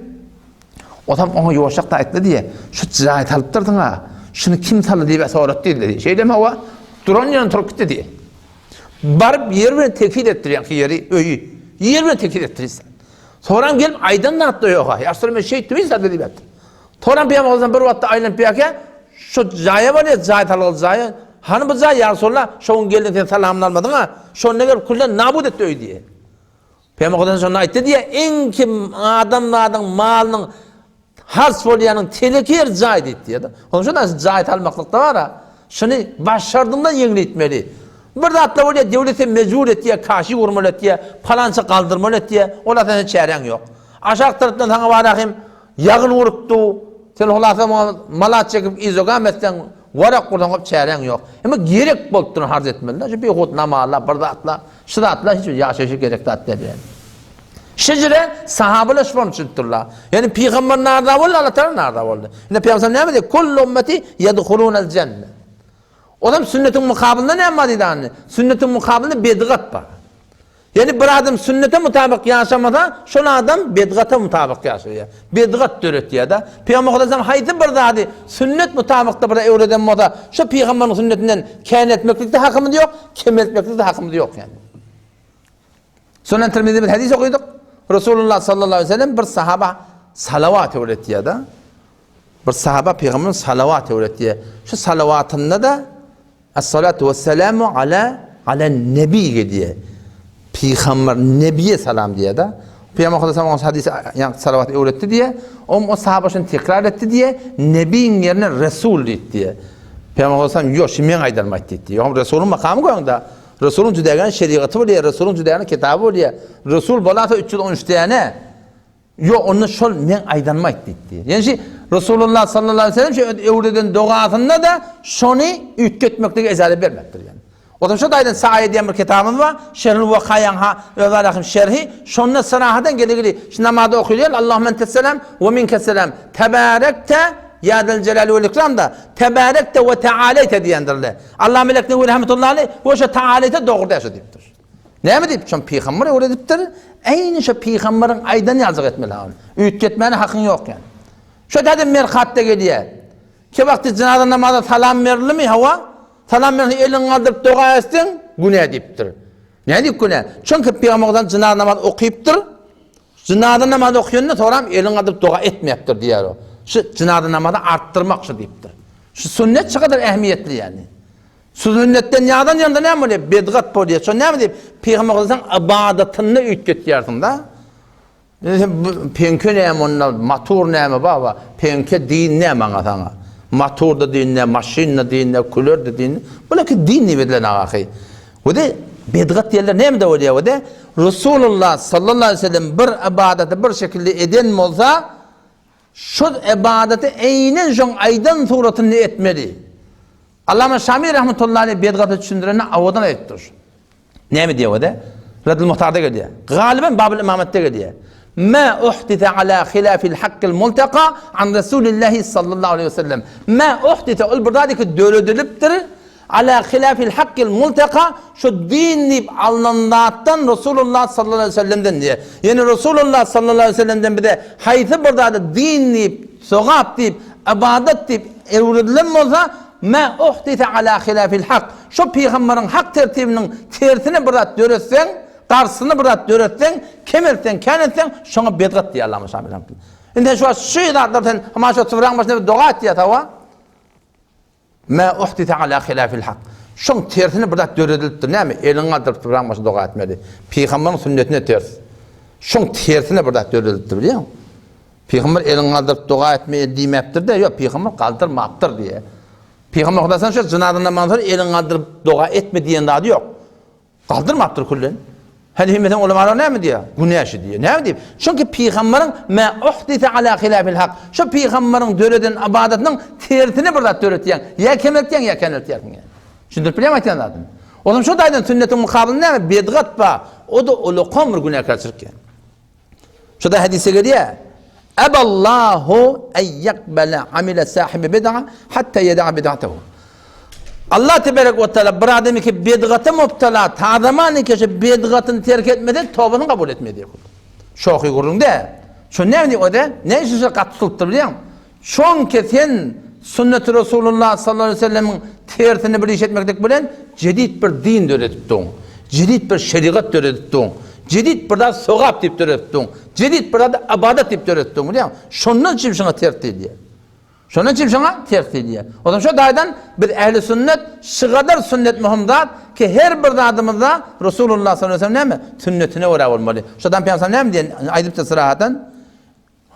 Otam oňa ýuwaşjak da aýtdy diýe, şu jaý salypdyrsyň-a, şuny kim saldy diýip soratdy diýdi diýe. Şeýdem hawa, duran ýerinden turup gitdi diýe. Baryp ýer bilen tekiz etdir ýaňky ýeri, öýi. Ýer bilen tekiz etdir. Soram gelip aýdan zat-da ýok-a. Ýa şol men şeýtdim hiç zat diýip ýatdy. Soram Pygamber Huseýn bir wagtda aýlanyp ýakä, şu jaýa barýar, jaý salgyly jaýa. Hany bu jaý ýa Resulallah, şo gün geldiň sen salamyny almadyň-a. Şonda gelip külden nabut etdi öýi diýe. Pygamber Hudaýdan şonda aýtdy diýýär, iň kim adamzadyň malynyň harç bolýanyň teleki ýeri jaý diýip diýýär. Onuň üçin şu jaý salmaklykda bar-a. Şuny başardyňdan ýeňletmeli. Bir zatlar bolýar, döwlet seni mejbur etýär, kaşi gurmaly etýär, palança galdyrmaly etýär. Ola seniň çäräň ýok. Aşak tarapdan saňa bar ahim ýagyn urupdy. Sen hulasa muňa malat çekip izogam etseň, warak ursaň hop çäräň ýok. Emma gerek bolup duran harç etmeli-de. Şu bihut namazlar, bir zatlar. Şu zatlar hiç bir ýaşaýşa gerek zat däl ýaly. Şejere sahabalar şu bolup düşünipdirler. Ýani pygamber narda boldy, Allah Taala narda boldy. Indi pygamber näme diýdi? Kullu ummeti yedhulunal jenne. Olam sünnetiň mukabylynda näme bar diýdi anny? Sünnetiň mukabylynda bedgat bar. Ýani bir adam sünnete mutabyk ýaşamasa, şol adam bedgata mutabyk ýaşaýar. Bedgat döretýär-de. Pygamber sallallahu haýsy bir zady sünnet mutabykda bir öwreden bolsa, şo pygamberiň sünnetinden käneltmeklikde hakymyz ýok, kemeltmeklikde hakymyz ýok ýani. Sunan Tirmizide bir hadys okydyk. Resulullah sallallahu aleyhi ve sellem bir sahaba salawat öwretýär-de. Bir sahaba pygamberiň salawat öwretýär. Şu salawatynda-da Es-salatu wes-selamu ala ala nebi diýýär. Pygamber nebiye salam diýýär-de. Pygamber sallallahu aleyhi ve sellem hadys ýa salawat öwretdi diýýär. Om o sahaba şunu tekrar etdi diýýär. Nebiň ýerine Resul diýdi diýýär. Pygamber sallallahu aleyhi ve sellem ýok, şu men aýdanym aýtdy diýdi. Ýok, Resulyň makamy göňde. Resulyň jüdägän şerigaty bolýar, Resulyň jüdägän kitaby bolýar. Resul bolasa 313 däne. Ýok, onda şol meň aýdanymy aýt diýdi. Ýani şi Resulullah sallallahu aleyhi ve sellem şu öwreden dogasynda-da şony üýtgetmeklige ejaze bermekdir ýani. Otam şo taýdan Saýy diýen bir kitabymyz bar, Şerhul Wakaýaň ha öz şerhi, şonda syrahadan geligili şu namazda okylýar, Allahümme entesselam we minkesselam, tebarekte ýa zel jelali wel ikram da, tebarekte we tealeyte diýendirler. Allah Melek Newi rahmetullahi aleyh we şo tealeyte dogry däl şo diýipdir. Näme diýip, şony pygamber öwredipdir. Eýni şo pygamberiň aýdany ýaljak etmeli ony. Üýtgetmäne hakyň ýok ýani. Şo täze merkatda gelýär. Ke wagty jynaza namaza salam berilimi, hawa? Salam berse eliňi galdyryp doga etseň, günä diýipdir. Nädip günä? Çünki pygamberden jynaza namaz okypdyr. Jynaza namaz okýanda soram eliňi galdyryp doga etmeyapdyr diýýär o. Şu jynaza namazy artdyrmak şu diýipdir. Şu sünnet şu kadar ähmiýetli ýani. Şu sünnetden ýazan ýanda näme bolýar? Bedgat bolýar. Şo näme diýip, Pygamber sen ybadatyny üýtgetýärsiň-da. Sen peňke näme onda, matur näme baba? Peňke din näme maňa saňa? Matur da din näme, maşyn da din näme, küler de din. Bular ki din diýip edilen ahy. We bedgat diýenler näme de bolýar we de Resulullah sallallahu aleyhi ve sellem bir ybadaty bir şekilde eden bolsa, şol ybadaty eýnen şoň aýdan suratynda etmeli. Allama Şami rahmetullahi aleyh bedgaty düşündirende owadan aýdypdyr. Näme diýýär o-da? Reddül Muhtarda gelýär. Galyban Babul Imametde gelýär. Ma uhdise ala hilafil hakkil multaka an Resulillahi sallallahu aleyhi ve sellem. Ma uhdise ol bir zat ki döredilipdir. Ala hilafil hakkil multaka şu din diýip alnan zatdan Resulullah sallallahu aleyhi ve sellemden diýýär. Ýani Resulullah sallallahu aleyhi ve sellemden bize haýsy bir zady din diýip, sogap diýip, ybadat diýip öwredilen bolsa, Ma uhdise ala hilafil hak, şo pygamberiň hak tertibiniň tersine bir zat döretseň, garşysyna bir zat döretseň, kemeltseň, kän etseň, şoňa bedgat diýýär Allama Şamil rahmetullah. Indi sen şu wagt şu zatlar sen hama şo sybraň başynda bir doga et diýýär hawa. Ma uhdise ala hilafil hak. Şoň tersine bir zat döredilipdir. Näme? Eliňi galdyryp sybraň başynda doga etmeli. Pygamberiň sünnetine ters. Şoň tersine bir zat döredilipdir bilýäňmi? Pygamber elini galdyryp doga etme diýmäpdir-de, ýok, pygamber galdyrmapdyr diýýär. Pygamber Hudaýdan şu jynaza namazyndan soň elini galdyryp doga etme diýen zady ýok. Galdyrmapdyr küllen. Hany hemmesiniň ulamalar näme diýýär? Günä şu diýýär. Näme diýip? Çünki pygamberiň ma uhdise ala hilafil hak. Şu pygamberiň döreden ybadatynyň tersine bir zat döretýäň. Ýa kemeltýäň, ýa keneltýärsiň. Düşündirip bilýärmi aýtýan zadymy? Olam şu taýdan sünnetiň mukabylynda näme? Bedgat bar. O-da ulakam bir günäkärçilik ýa. Şurada hadise gelýär. Eballahu en yakbala amile sahibi bid'a hatta yed'a bid'atahu. Allah tebarek ve teala bir adamy ki bidgata mubtala ta zaman ki şu bidgatyny terk etmese tobasyny kabul etmez diýip. Şohy gürrüňde. Şu näme diýip o-da? Ne üçin şu gaty tutulypdyr bilýäňmi? Çonki sen sünneti Resulullah sallallahu aleyhi ve sellemiň tersine bir iş etmeklik bilen jedid bir din döredip duň. Jedid bir şerigat döredip duň. Jedid bir zat sogap diýip döredip duň. Jedid bir zat ybadat diýip döredip duň bilýäňmi? Şondan üçin şoňa ters diýilýär. Şondan üçin şoňa ters diýilýär. O zaman şo taýdan biz ehli sünnet şygadar sünnet möhüm zat ki her bir zadymyzda Resulullah sallallahu aleyhi ve sellem näme? Sünnetine görä bolmaly. Şodan Pygamber näme diýen aýdypdyr syrahatdan?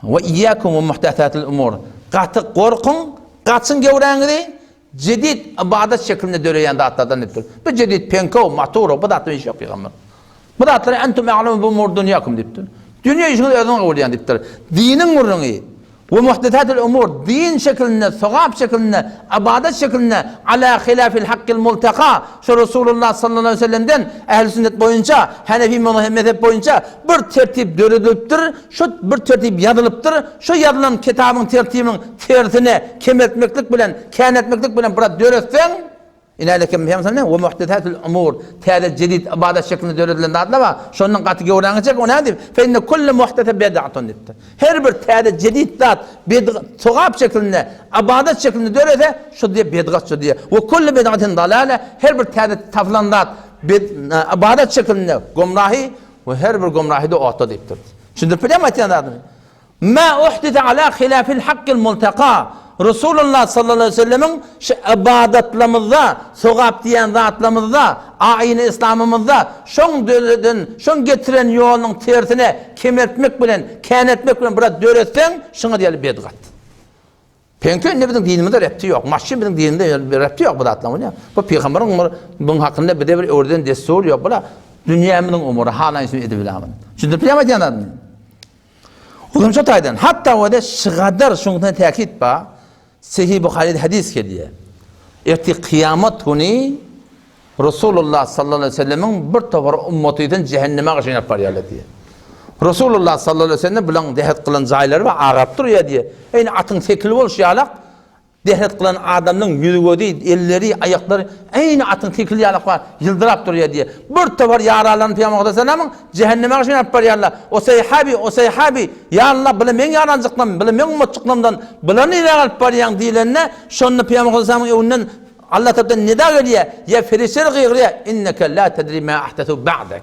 We iyyakum we muhdesatil umur. Gaty gorkuň, gaçyň göwräňizi jedid ybadat şeklinde döreýän zatlardan diýipdir. Bu jedid penkow, maturow bu zatlar iş ýok pygamber. Bu zatlary entum a'lemu bi umur dunýakum diýipdir. Dünýe işiňizi özüňiz gowy bilýän diýipdir. Diniň gürrüňi we muhdesatil umur din şeklinde, sogap şeklinde, ybadat şeklinde ala hilafil hakkil multaka şu Resulullah sallallahu aleyhi ve sellemden ehli sünnet boýunça, Hanefi mezhep boýunça bir tertip döredilipdir. Şu bir tertip ýazylypdyr, şu ýazylan kitabyň tertibiniň tersine kemeltmeklik bilen, käneltmeklik bilen biraz döretseň, Inäleke Pygamberimiz we muhdesatul umur, täze jedid ybadat şeklinde döredilen zatlar bar. Şondan gaty göwräňi çek, o näme diýip? Fe inne kulle muhdese bid'atun diýipdir. Her bir täze jedid zat bid'at, sogap şeklinde, ybadat şeklinde dörese, şu diýip bid'at şu diýip. We kulle bid'atin dalale, her bir täze tapylan zat bid ybadat şeklinde gumrahy we her bir gumrahy da otda diýipdir. Düşündirip bilýärmi aýtýan zadymy? Mä uhdise ala hilafil hakkil multaka, Resulullah sallallahu aleýhi we sellemiň şu ybadatlarymyzda, sogap diýen zatlarymyzda, aýyny yslamymyzda şoň döreden, şoň getiren ýolunyň tersine kemeltmek bilen, käneltmek bilen biraz döretseň, şuňa diýeli bedgat. Peňki indi biziň dinimizde repti ýok. Maşyn biziň dinimizde repti ýok bu zatlaryň bolýar. Bu pygamberiň bir buň hakynda bize bir öwreden dessur ýok. Bula dünýämiziň umury halaýyn şuny edip bilämin. Düşündirip bilýärmi aýdýan zadymy? Olam şo taýdan hatda wada şygadar şuňdan täkit ba Sahih Buhary hadis gelýär. Ertir kyýamat güni Resulullah sallallahu aleyhi ve sellemiň bir topar ummatydan cehenneme garşy alyp barýarlar diýýär. Resulullah sallallahu aleyhi ve sellem bilen dehret kylan jaýlary bar, agaryp durýar diýýär. Eýni atyň sekili bolşy ýalak dehret kylan adamyň ýüzi-gözi, elleri, aýaklary eýni atyň sekili ýalak bar, ýyldyrap durýar diýýär. Bir topar ýaralaryny Pygamber aleyhissalamyň cehenneme garşy alyp barýarlar. O sahabi, o sahabi, ýa Allah, bula meň ýaranjyklam, bula meň ummatjyklamdan, bula nirä alyp barýaň diýlende, şonda Pygamber aleyhissalamyň öňünden Allah tarapdan nida gelýär, ýa perişdeler gygyrýar, Inneke la tedri ma ahdesu ba'dek.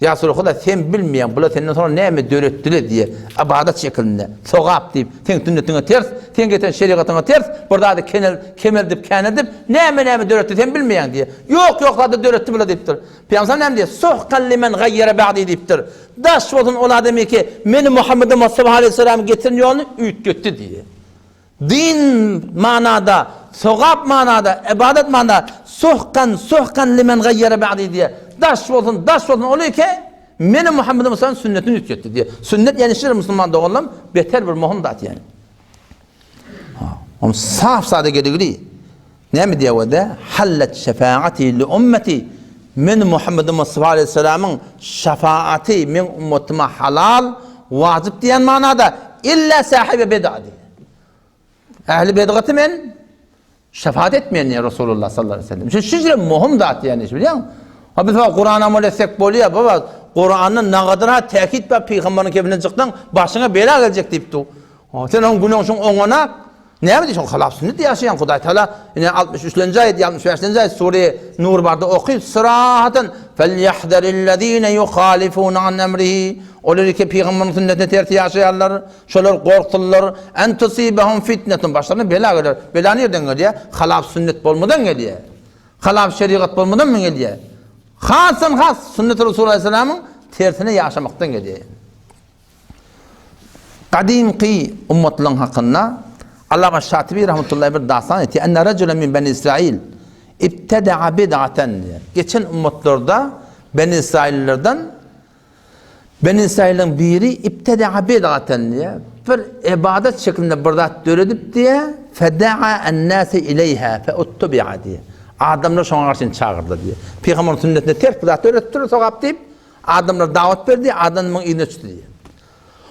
Ýa Resulallah, sen bilmeýäň, bular senden soňra näme döretdiler diýýär, ybadat şekilinde, sogap diýip, seň sünnetiňe ters, seň getiren şerigatyňa ters, bir zady kenel, kemeldip, käneldip, näme-näme döretdi, sen bilmeýäň diýýär. Ýok, ýok zady döretdi bular diýipdir. Pygamberimiz näme diýýär? Suhkan limen gaýýara ba'di diýipdir. Daş bolsun ol adamy ki, meni Muhammedi Mustafa aleyhisselamyň getiren ýoluny üýtgetdi diýýär. Din manada, sogap manada, ybadat manada suhkan, suhkan limen gaýýara ba'di diýýär. Daş bolsun, daş bolsun ol eke, meni Muhammed Musanyň sünnetini üýtgetdi diýýär. Sünnet ýani şir musulman doganlarym beter bir möhüm zat ýani. Ha, on saf sada gedigli. Näme diýýär wede? Hallat şefaati li ummeti. Men Muhammed Mustafa aleyhisselamyň şefaaty men ummatyma halal, wajyp diýen manada illa sahibi bid'a diýýär. Ähli bidgaty men şefaat etmeýän diýýär Resulullah sallallahu aleyhi ve sellem. Şu şeýle möhüm zat ýani, bilýäňmi? Ha biz Kur'an amal etsek bolýar, baba. Kur'anda nagadyr ha täkit bar pygamberiň kefinden çyksaň başyňa bela geljek diýipdi. Sen oň günäň şoň oňana Näme diýşiň halap sünnet ýaşaýan Hudaý Taala ine 63-nji aýat 65-nji aýat sure Nur barda oky syrahatan felýahzarillezine yuhalifun an emrihi olar ki pygamberiň sünnetine ters ýaşaýarlar şolar gorksunlar en tusibahum fitnetun başlaryna bela geler bela nirden gelýär halap sünnet bolmadan gelýär halap şerigat bolmadan mı gelýär hasdan has sünnet Resulullah aleyhisselamyň tersine ýaşamakdan gelýär Gadymky ummatlaryň hakynda Allama Şatibi rahmetullahi bir dastan etýär. Enne rajulen min beni Israil ibteda'a bid'aten diýär. Geçen ummatlarda Beni Israillerden Beni Israiliň biri ibteda'a bid'aten diýär. Bir ibadet şeklinde bir zat döredip diýär. Feda'a en-nase ileyha feuttubi'a diýär. Adamlar şoňa garşy çagyrdy diýär. Pygamberiň sünnetine ters bir zat döredipdir, sogap diýip. Adamlar dawat berdi, adam muň yzyna düşdi diýýär.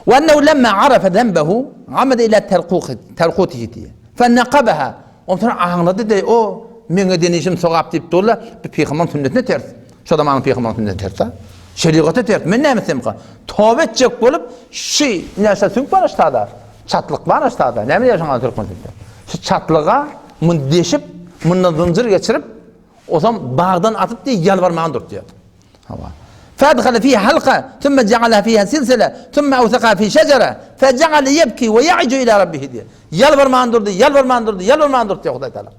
Wa ennehu lemma arafa zenbehu amada ila terkutihi diýýär. Fe nakabaha. Ondan aňlady diýýär, o meň eden işim sogap diýip durlar, bu pygamberiň sünnetine ters. Şo zamanyň pygamberiň sünnetine ters. Şerigata ters. Men näme etsemka? Toba etjek bolup, şu näşe süňk bar aşağıda. Çatlyk bar aşağıda. Näme diýýär şoňa türkmen dilinde? Şu çatlyga mun deşip, mundan zynjyr geçirip, osam bagdan atyp diýip ýalbarmaga durtýar. Hawa. Fadhala fiha halqa, thumma ja'ala fiha silsila, thumma awsaqa fi şejere, fe ja'ala yebki we ya'ju ila rabbihi diýýär. Ýalbarman durdy, ýalbarman durdy, ýalbarman durdy diýýär Hudaý Taala.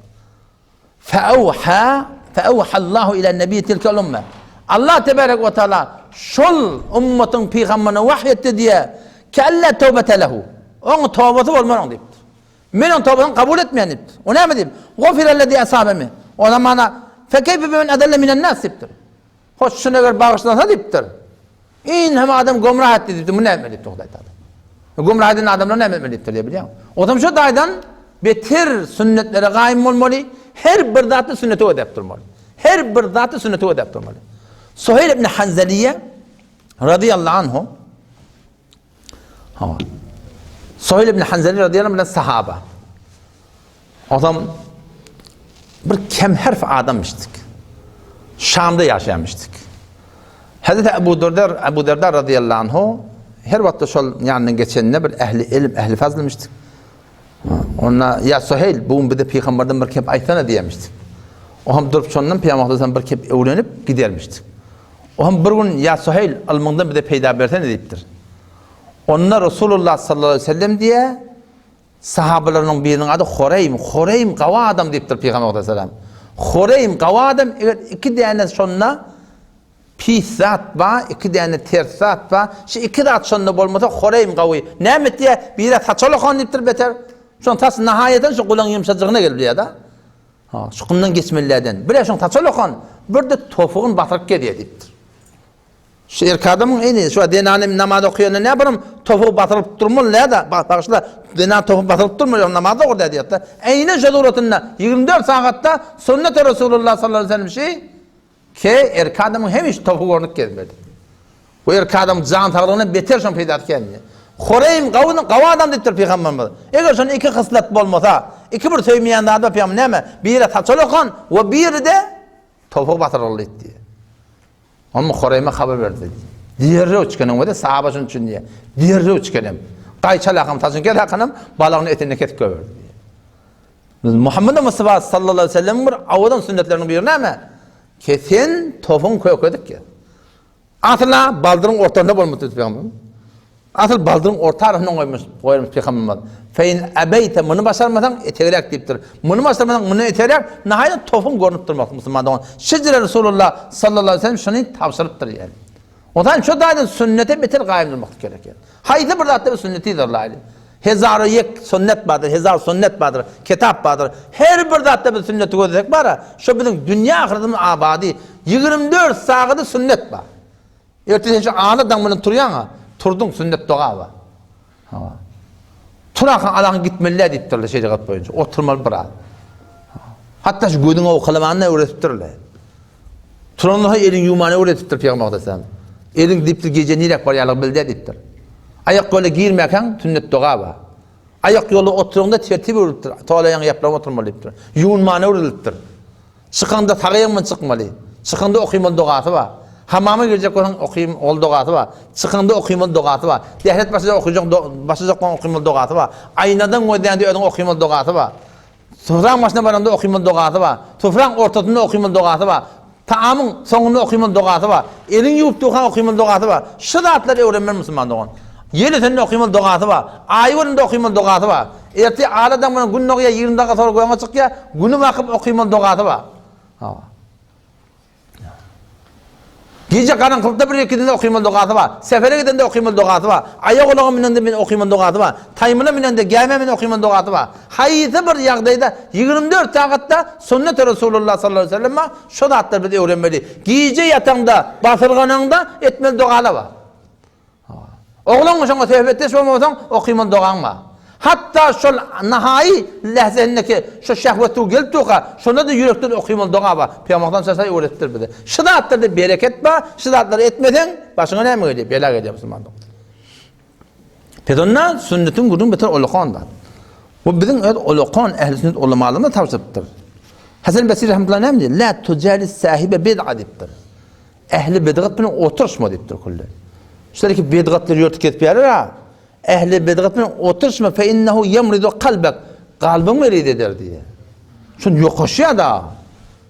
Feawha, feawha Allahu ila nebi tilkel umme. Allah tebarek we taala şol ummatyň pygamberine wahy etdi diýýär. Kella tawbete lehu. Oň tobasy bolmaz oň diýipdir. Men oň tobasyny kabul etmeýän diýipdir. O näme diýip? Gofirellezi asabe min. O zamana fekeyfe bimen adalla minen nas diýipdir. Hoş şuny eger bagyşlansa diýipdir. In hem adam gomrah etdi diýipdir. Bu näme diýipdir Hudaý Taala. Gomrah eden adamlar näme etmeli diýipdir diýip bilýän. O zaman şu daýdan beter sünnetlere gaýym bolmaly. Her bir zatda sünnete ödäp durmaly. Her bir zatda sünnete ödäp durmaly. Suheyl ibn Hanzaliye radıyallahu anhu Hawa. Suheyl ibn Hanzali radıyallahu anh bilen sahaba. Adam. bir kemherf adamyşdyk. Şamda ýaşaýamyşdyk. Hezreti Ebu Derda, Ebu Derda radıyallahu anhu her wagtda şol ýanyndan geçende bir ehli ilim, ehli fazlymyşdyk. Onda ýa Suheýl, bu gün bize pygamberden bir kep aýtsana diýemişdik. O hem durup şondan pygamberden bir kep öwrenip gidermişdik. O hem bir gün ýa Suheýl, ylmyňdan bize peýda bersene diýipdir. Onda Resulullah sallallahu aleyhi ve sellem diýe sahabalarynyň biriniň ady Horeým, Horeým gawy adam diýipdir pygamber aleyhisselam. Horeým gawy adam eger iki däne şonda Pis zat ba, iki däne ters zat ba. Şu iki zat şonda bolmasa horeým gawy. Näme etýä? Bire saça lokan diýipdir beter. Şoň saç nahaýadan şu gulaň ýumşajygyna gelip diýýä-da. Ha, şukundan geçmelilerden. Bire şoň saça lokan, bir-de topugyn basyryp gezýä diýipdir. Şu erkek adamyň eni, şu zenany namaz okaýanda näme birim topugy basyryp durmaly näde? Bagyşla, zenan topugy basyryp durmaly, ýok namaz okur diýýär-de. Eýne şu suratynda 24 sagatda sünnet Resulullah sallallahu aleyhi ve sellem şi Ke erkek adamyň hemişe topugy görnüp gezmeli. Bu erkek adamyň jan saglygyna beter şoň peýdasy gelmeýär. Horeým gawy gawy adam diýipdir pygamberimiz. Eger şonda iki hyslat bolmasa, iki bir söýmeýän zady bar pygamber näme? Biri saçal okan we biri-de topugy batyryldy diýdi. Onuň Horeýme habar berdi. Derrew çykanyň we sahaba şunuň üçin diýýär. Derrew çykanym. Gaýçalakam saçyny kes hakanam balagyny etini kesip goýberdi. Biz Muhammed Mustafa sallallahu aleyhi ve sellem bir awadan sünnetleriniň biri näme? Kesen topuň kökedik ya. Asyla baldyryň ortasynda bolmaly pygamber. Asyl baldyryň orta arasynda goýmuş, goýmuş pygamberimiz. Fein abeýte muny başarmasaň etegräk diýipdir. Muny başarmasaň muny etegräk, nahaýat topuň görnüp durmak musulman dogan. Şeýle Resulullah sallallahu aleyhi ve sellem şuny tabşyrypdyr ýaly. Ondan şu taýdan sünnete beter gaýym durmak gerek. Haýsy bir zatda sünneti yzarlaýly. Hezara ýek sünnet bardyr, hezar sünnet bardyr, kitap bardyr. Her bir zatda biz sünneti gözlesek bara, şo biziň dünýä ahyretimiz abady. 24 sagady sünnet bar. Erte sen şu ala daň bilen turýaň-a, turduň sünnet doga bar. Hawa. Turarkaň alaňy gitmeli diýipdirler şerigat boýunça. Oturmaly biraz. Hatda şu gözüňi owkalamany öwretipdirler. Turandan soň eliňi ýuwmany öwredipdir Pygamber aleyhisselam. Eliň diýipdir gije niräk barýarlygy bilde diýipdir. Aýak ýola girmäkäň sünnet doga bar. Aýak ýola oturaňda tertip öwredipdir. Tolaýaňy ýaplap oturmaly diýipdir. Ýuwunmany öwredilipdir. Çykaňda sag aýagyň bilen çykmaly. Çykaňda okymaly dogasy bar. Hamama girjek bolsaň okym ol dogasy bar. Çykaňda okymaly dogasy bar. Dähret başlajak okyjak başlajak bolsaň okymaly dogasy bar. Aýnadan gözläňde özüň okymaly dogasy bar. Sufraň başyna baranda okymaly dogasy bar. Sufraň ortasynda okymaly dogasy bar. Taamyň soňunda okymaly dogasy bar. Eliňi ýuwup durkaň okymaly dogasy bar. Şu zatlary öwrenmeli musulman dogan. Ýel ösende okymaly dogasy bar. Aý görnende okymaly dogasy bar. Ertir ala daň bilen gün dogýar, 20 dakika soňra göňe çykýar, güni bakyp okymaly dogasy bar. Hawa. Gije garaňkylykda bir gidende okymaly dogasy bar. Sefere gidende okymaly dogasy bar. Aýak ulaga münende men okymaly dogasy bar. Taýmyla münende, gämä münende okymaly dogasy bar. Haýsy bir ýagdaýda 24 sagatda sünnet Resulullah sallallahu aleyhi ve sellem şo zatlary biz öwrenmeli. Gije ýataňda, basyrganaňda etmeli dogalar bar. Oglan şoňa söhbetdeş bolmasaň, okymaly dogaň bar. Hatda şol nahaýy lähzesindeki şo şehwet suw gelip durka, şonda-da ýürekden okymaly doga bar. Pygamberimiz sallallahu aleyhi ve sellem öwretipdir bize. Şu zatlarda bereket bar, şu zatlary etmeseň, başyňa näme gelýär? Bela gelýär musulman dogan. Pes onda sünnetiň gürrüň beter ulakan zat. Bu biziň öz ulakan ähli sünnet ulamalarymyz tabşyrypdyr. Hasan Basri rahmetullahi näme diýýär? La tujalis sahibe bid'a diýipdir. Ähli bidgat bilen oturyşma diýipdir külli. Şeýle ki bidgatlar ýörtüp gezip ýarar-a. Ähli bidgat bilen oturyşma fe innehu ýemridu kalbek. Kalbyň meriz eder diýýär. Şun ýokaşýar da.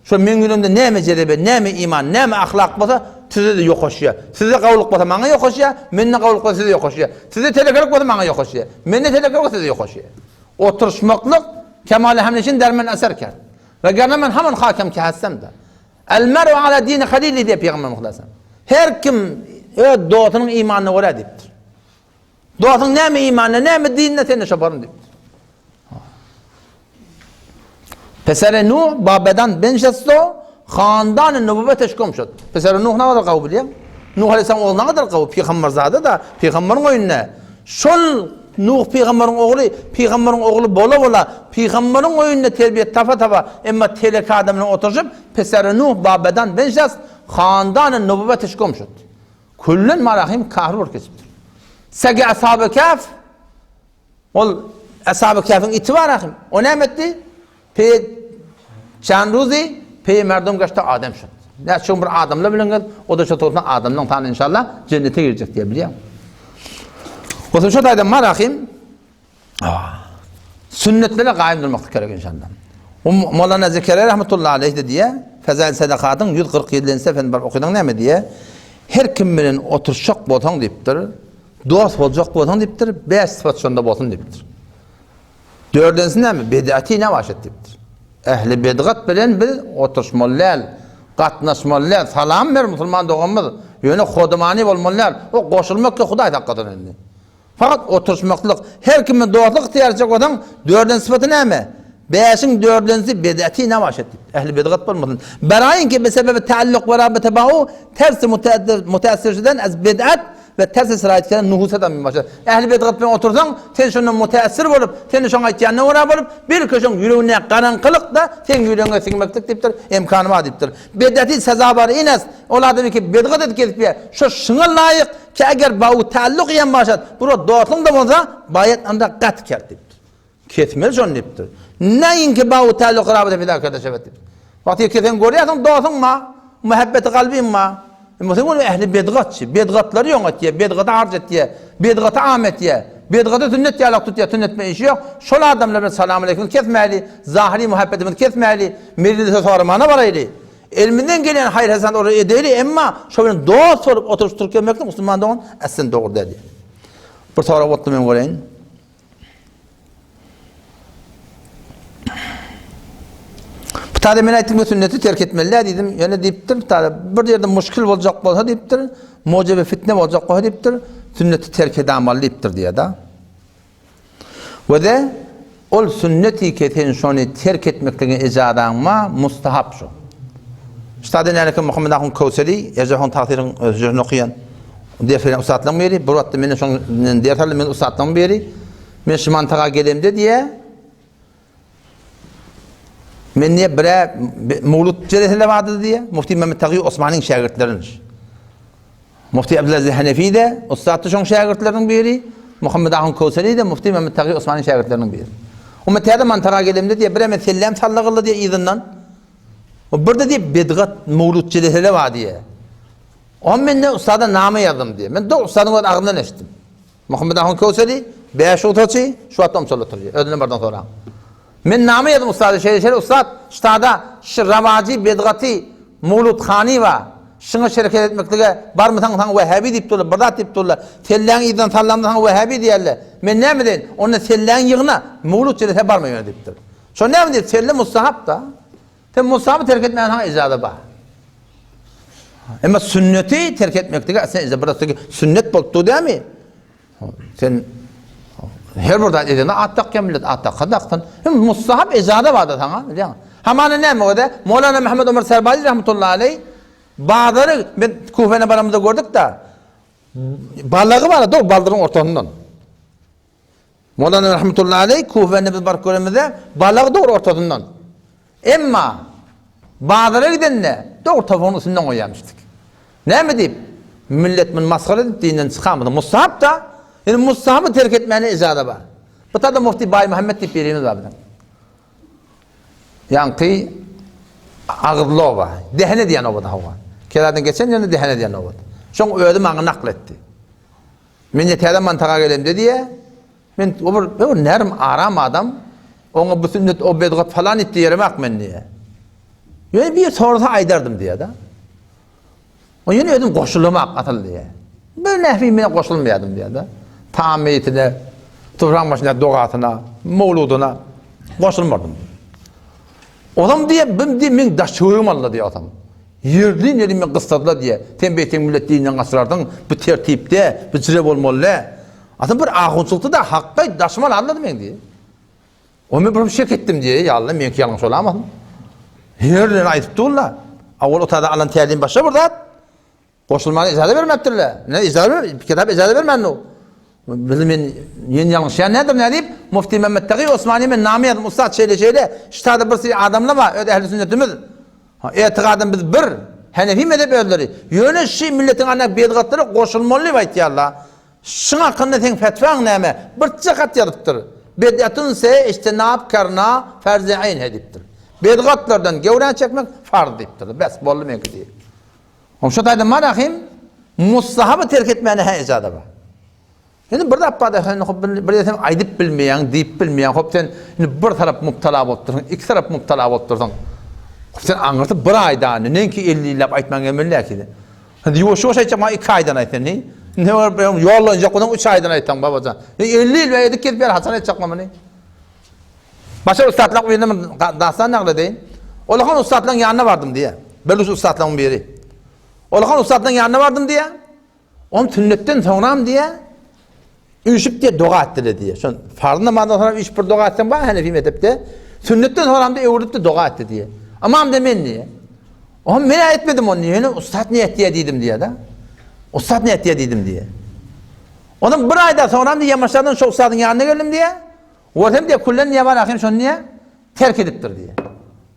Şo meň ýüregimde näme jezebe, näme iman, näme ahlak bolsa, size-de ýokaşýar. Sizde gawulyk bolsa maňa ýokaşýar, mende gawulyk bolsa size ýokaşýar. Sizde telekelik bolsa maňa ýokaşýar. Mende telekelik bolsa size ýokaşýar. Oturyşmaklyk kemale hemleşin dermen eser kert. Ve gerne men haman hakem ki hassem da. El mer'u ala dini halili diýip Pygamberimiz sallallahu Her kim öz dostunyň imanyna görä diýipdir. Dostuň näme imanyna, näme dinine sen de şo baryn diýipdir. Pesere Nuh babadan benşesto handan nübüwwet gum şut. Pesere Nuh näme gawy bilýän? Nuh aleyhisselam ogly näme gawy? Pygamberzada da, pygamberiň öýünde. Şol Nuh pygamberiň ogly, pygamberiň ogly bola-bola, pygamberiň öýünde terbiýe tapa-tapa, emma teleke adam bilen oturyşyp, Peseri Nuh babadan benşast, handany nübüwwet gum şut. Küllen marahim kafir bolup geçipdir. Sege ashaby kaf Ol ashaby kafiň iti bar ahim. O näme etdi? Pe. Çan ruzi peý merdum gaşta adam şut. Näçe gün bir adamlar bilen gez, o da şo towsuna adamlaryň sany inşallah jennete girjek diýe bilýän. Bolsa şo taýdan marahim sünnetlere gaýym durmaklyk gerek inşallah. Molana Zekeriýa rahmetullahi aleyh de diýe, Fezail Sadakatyň 147-nji sefini baryp okydyň näme diýe? Her kim bilen oturşak bolsaň diýipdir, dost boljak bolsaň diýipdir, bäş sypat şonda bolsun diýipdir. Dördünjisi näme? Bid'ati ne başet diýipdir. Ähli bidgat bilen biz oturyşmaly däl, gatnaşmaly däl. Salam ber musulman doganymyz. Ýöne hodumany bolmaly däl. O goşulmak ýok Hudaý saklasyn indi. Fakat oturyşmaklyk, her kim bilen dostluk ygtyýar etjek bolsaň, dördünji sypaty näme? Bäşiň dördünjisi bid'ati ne başet diýipdir. Ähli bidgat bolmasyn. Beraýyn ki bi sebebi taalluk we rabita ba'u tersi mutaassir şuden az bid'at We tersi siraýat keren nuhusat hem başa. Ähli bidgat bilen otursaň, sen şondan mutäessir bolup, sen şoň aýtýanyna görä bolup, belki şoň ýüregindäki garaňkylyk-da seň ýüregiňe siňmeklik diýipdir, emkany bar diýipdir. Bidati sezawar ines, ol adam ki bidgat edip gezip ýör, şo şuňa laýyk ki eger bau taalluk ýem başat, bura dostluň-da bolsa, baýat anda gat kert diýipdir. Kesmeli şony diýipdir. Näinki bau taalluk rabita pida kerde şebet diýipdir. Wagty ki sen görýärsiň dostuň ma, muhabbeti kalbyň ma. Emma sen ony ähli bedgatçy, bedgatlary ýoň etýär, bedgaty harç etýär, bedgaty am etýär, bedgaty sünnet ýalak tutýar, sünnet bilen işi ýok. Şol adamlar bilen salam aleýkimizi kesmäli, zahyry muhabbetimizi kesmäli, mejlise soramana baraýly. Elimizden gelýän haýyr-hasenat olara edeýli, emma şo bilen dost bolup oturyp turup gelmeklik musulman dogan aslen dogry däl diýýär. Bir sorag bolupdy men göreýin. Bu taýda men aýtdym ki sünneti terk etmeli däl diýdim. Ýöne diýipdir, bu taýda bir ýerde muşkil boljak bolsa diýipdir, mujibi fitne boljak bolsa diýipdir, sünneti terk edamaly diýipdir diýýär-de. We de ol sünneti ki sen şony terk etmeklige ejazaň mustahap şu. Ştada nälekin Muhammed Ahun Köwseri, Erjahon tagsyryň sözlerini okaýan ders berýän ussatlaryň biri. Bir wagtda menden şoň ders aldy, men ussatlaryň biri. Men şu mantaga gelemde diýe, men diýe bire mawlud jelesinde bardy diýe, Mufti Mehmet Tagi Osmanyň şägirtlerimiş. Mufti Abdulaziz Hanefi de ussatdy şoň şägirtleriniň biri. Muhammed Ahun Köwseri de Mufti Mehmet Tagi Osmanyň şägirtleriniň biri. Onda täze mantaga gelemde diýe, bire men selläm sallagyldy diýe yzyndan. O birde diýip bedgat mowlud jelesele bar diýe. O men de ustada name ýazdym diýe. Men dogry ustadyň öz agzyndan eşitdim. Muhammed Ahun Köwseri bäş utaçy şu wagt omçal oturýar. Özünden birden soraň. Men name ýazdym ustada şeýle şeýle ustat ştada şu rawajy bedgaty mowlud hany bar. Şuňa şereket etmeklige barmysaň saňa wähäbi diýip durlar, bir zat diýip durlar. Selläň yzdan sallamda saňa wähäbi diýerler. Men näme edeýin? Onda selläň ýygna, mowlud jelesä barma ýöne diýipdir. Şo näme diýip, selle mustahap-da. Sen mustahaby terk etmäge saňa ijaza bar. Emma sünneti terk etmeklige sen ijaza bir sünnet bolup dur dämi? Sen her bir zat edende at dakýan millet at daksa daksyn. Hem mustahap ijaza bar da saňa, bilýäňmi? Hamana näme o-da? Mowlana Muhammed Omar Serbazi rahmetullahi aleý bazary men Kufene baramyzda gördük-de. Balagy bar, dog baldyryň ortasyndan. Mowlana rahmetullahi aleý Kufäni biz baryp görenimizde balagy dogry ortasyndan. Emma bazara gidende dogry topugyň üstünden goýýarmyşdyk. Näme diýip? Millet muny masgara edip dinden çykamyz. Musahap-da, indi musahaby terk etmäne ijaza bar. Bu tada Mufti Baýmuhammet diýip birimiz bar biziň. Ýaňky agyzly oba, Dehene diýen obada hawa. Keradan geçen ýerde Dehene diýen obada. Şoň özi maňa nakl etdi. Men ýa täze mantaga gelemde diýe, men o bir, bir nerm, aram adam, oňa bu sünnet, o bedgat falan etdi ýeremak men diýe. Ýöne bir sorasa aýdardym diýe-de. O ýöne özüm goşulamak asyl diýe. Bir nähili men goşulmaýardym diýe-de. Tam meýitine, topragyň başynda dogasyna, mowludyna goşulmardym. Ozam diýe, bim diýe, men daş töweregim aldy diýe ozam. Ýerli ýerli men gyssadylar diýe. Sen beýteň millet dininden gaçyrardyň, bu tertipde, bu jire bolmaly dä. Aslynda bir ahunçylykda da hakda daşyma aldy men diýe. O men bir şek etdim diýe, ýa Allah, meňki ýalňyş bolamasyn. Her ýerde aýdyp durlar. Awal otada alan tälim başga bir zat. Goşulmaga ijaza bermepdirler. Ne ijaza ber, kitap ijaza bermän o. Bizi men ýen ýalňyşýan nädir nädip? Mufti Mehmet Tagi Osmani men name ýazdym. Ussat şeýle şeýle. Ştada bir sürü adamlar bar, öz ehli sünnetimiz. Ha, etigadym biz bir. Hanefi mezhep özleri. Ýöne şi milletiň ana bedgatlary goşulmaly diýip aýtýarlar. Şuň hakynda seň fetwaň näme? Birçe hat ýazypdyr. Bed'atun se ijtinab karna farz-i aýn he diýipdir. Bedgatlardan gewräni çekmek farz diýipdir. Bes, boldy meňki diýip. Oň şo taýda marahim mustahaby terk etmäne hä ijaza bar. Indi bir zat bar-da, sen hop bir sen aýdyp bilmeýäň, diýip bilmeýäň. Hop sen indi bir tarap mubtala bolup dursuň, iki tarap mubtala bolup dursuň. Hop sen aňyrsy bir aýda, neňki 50 ýyllap aýtmaň gelmeli däl ki. Indi ýuwaş-ýuwaş aýtjak, maňa iki aýdan aýt sen. Indi ýollanjak bolsaň üç aýdan aýtsaň babajan. 50 ýyl bäri edip gezip ýör, haçan aýtjak muny? Başga ussatlaryň birine bir dastan nagl edeýin. Olakan ussatlaryň ýanyna bardym diýýär. Belus ussatlaryň biri. Olakan ussatlaryň ýanyna bardym diýýär. On sünnetden soňram diýýär. Üýşüp diýýär, doga etdiler diýýär. Şon farz namazdan soňra üýşüp bir doga etseň bar Hanefi mezhepde. Sünnetden soňram diýýär, öwrülip de doga etdi diýýär. Ymam de men diýýär. Oňa men etmedim ony, ýöne ussat ne etdi diýdim diýýär-de. Ussat ne etdi diýdim diýýär. Ondan bir aýdan soňram diýýär, ýamaşlardan şo ussadyň ýanyna geldim diýýär. Görsem diýýär, küllen diýýär bar ahym şony diýýär, terk edipdir diýýär.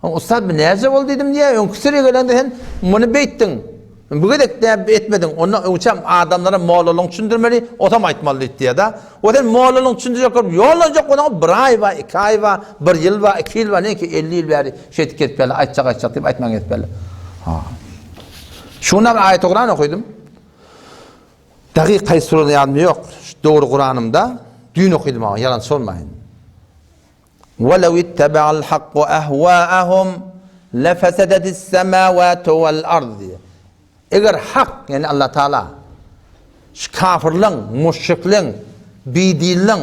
Oň ussat bu näce boldy diýdim diýýär, öňki süre gelende sen muny beýtdiň. Bu gezek näme etmediň? Onda öňçem adamlara mollalygyny düşündirmeli, otam aýtmaly diýdi diýýär-de. O sen mollalygyny düşündirjek bolup ýollanjak bolsaň bir aý bar, iki aý bar, bir ýyl bar, iki ýyl bar, neňki 50 ýyl bäri şeýdip gezip geldi, aýtjak aýtjak diýip aýtman gezip geldi. Ha. Şuna bir aýat Kuran okydym. Dagyk haýsy surany ýadymda ýok. Şu dogry Kuranymda düýn okydym aga, ýalançy bolmaýyn. Welew ittebe'al hakku ehwâehum lefesedetis semâwâtu vel ard diýýär. Eger hak, ýagny Allah Taala şu kafirleň, müşrikleň, bidinleň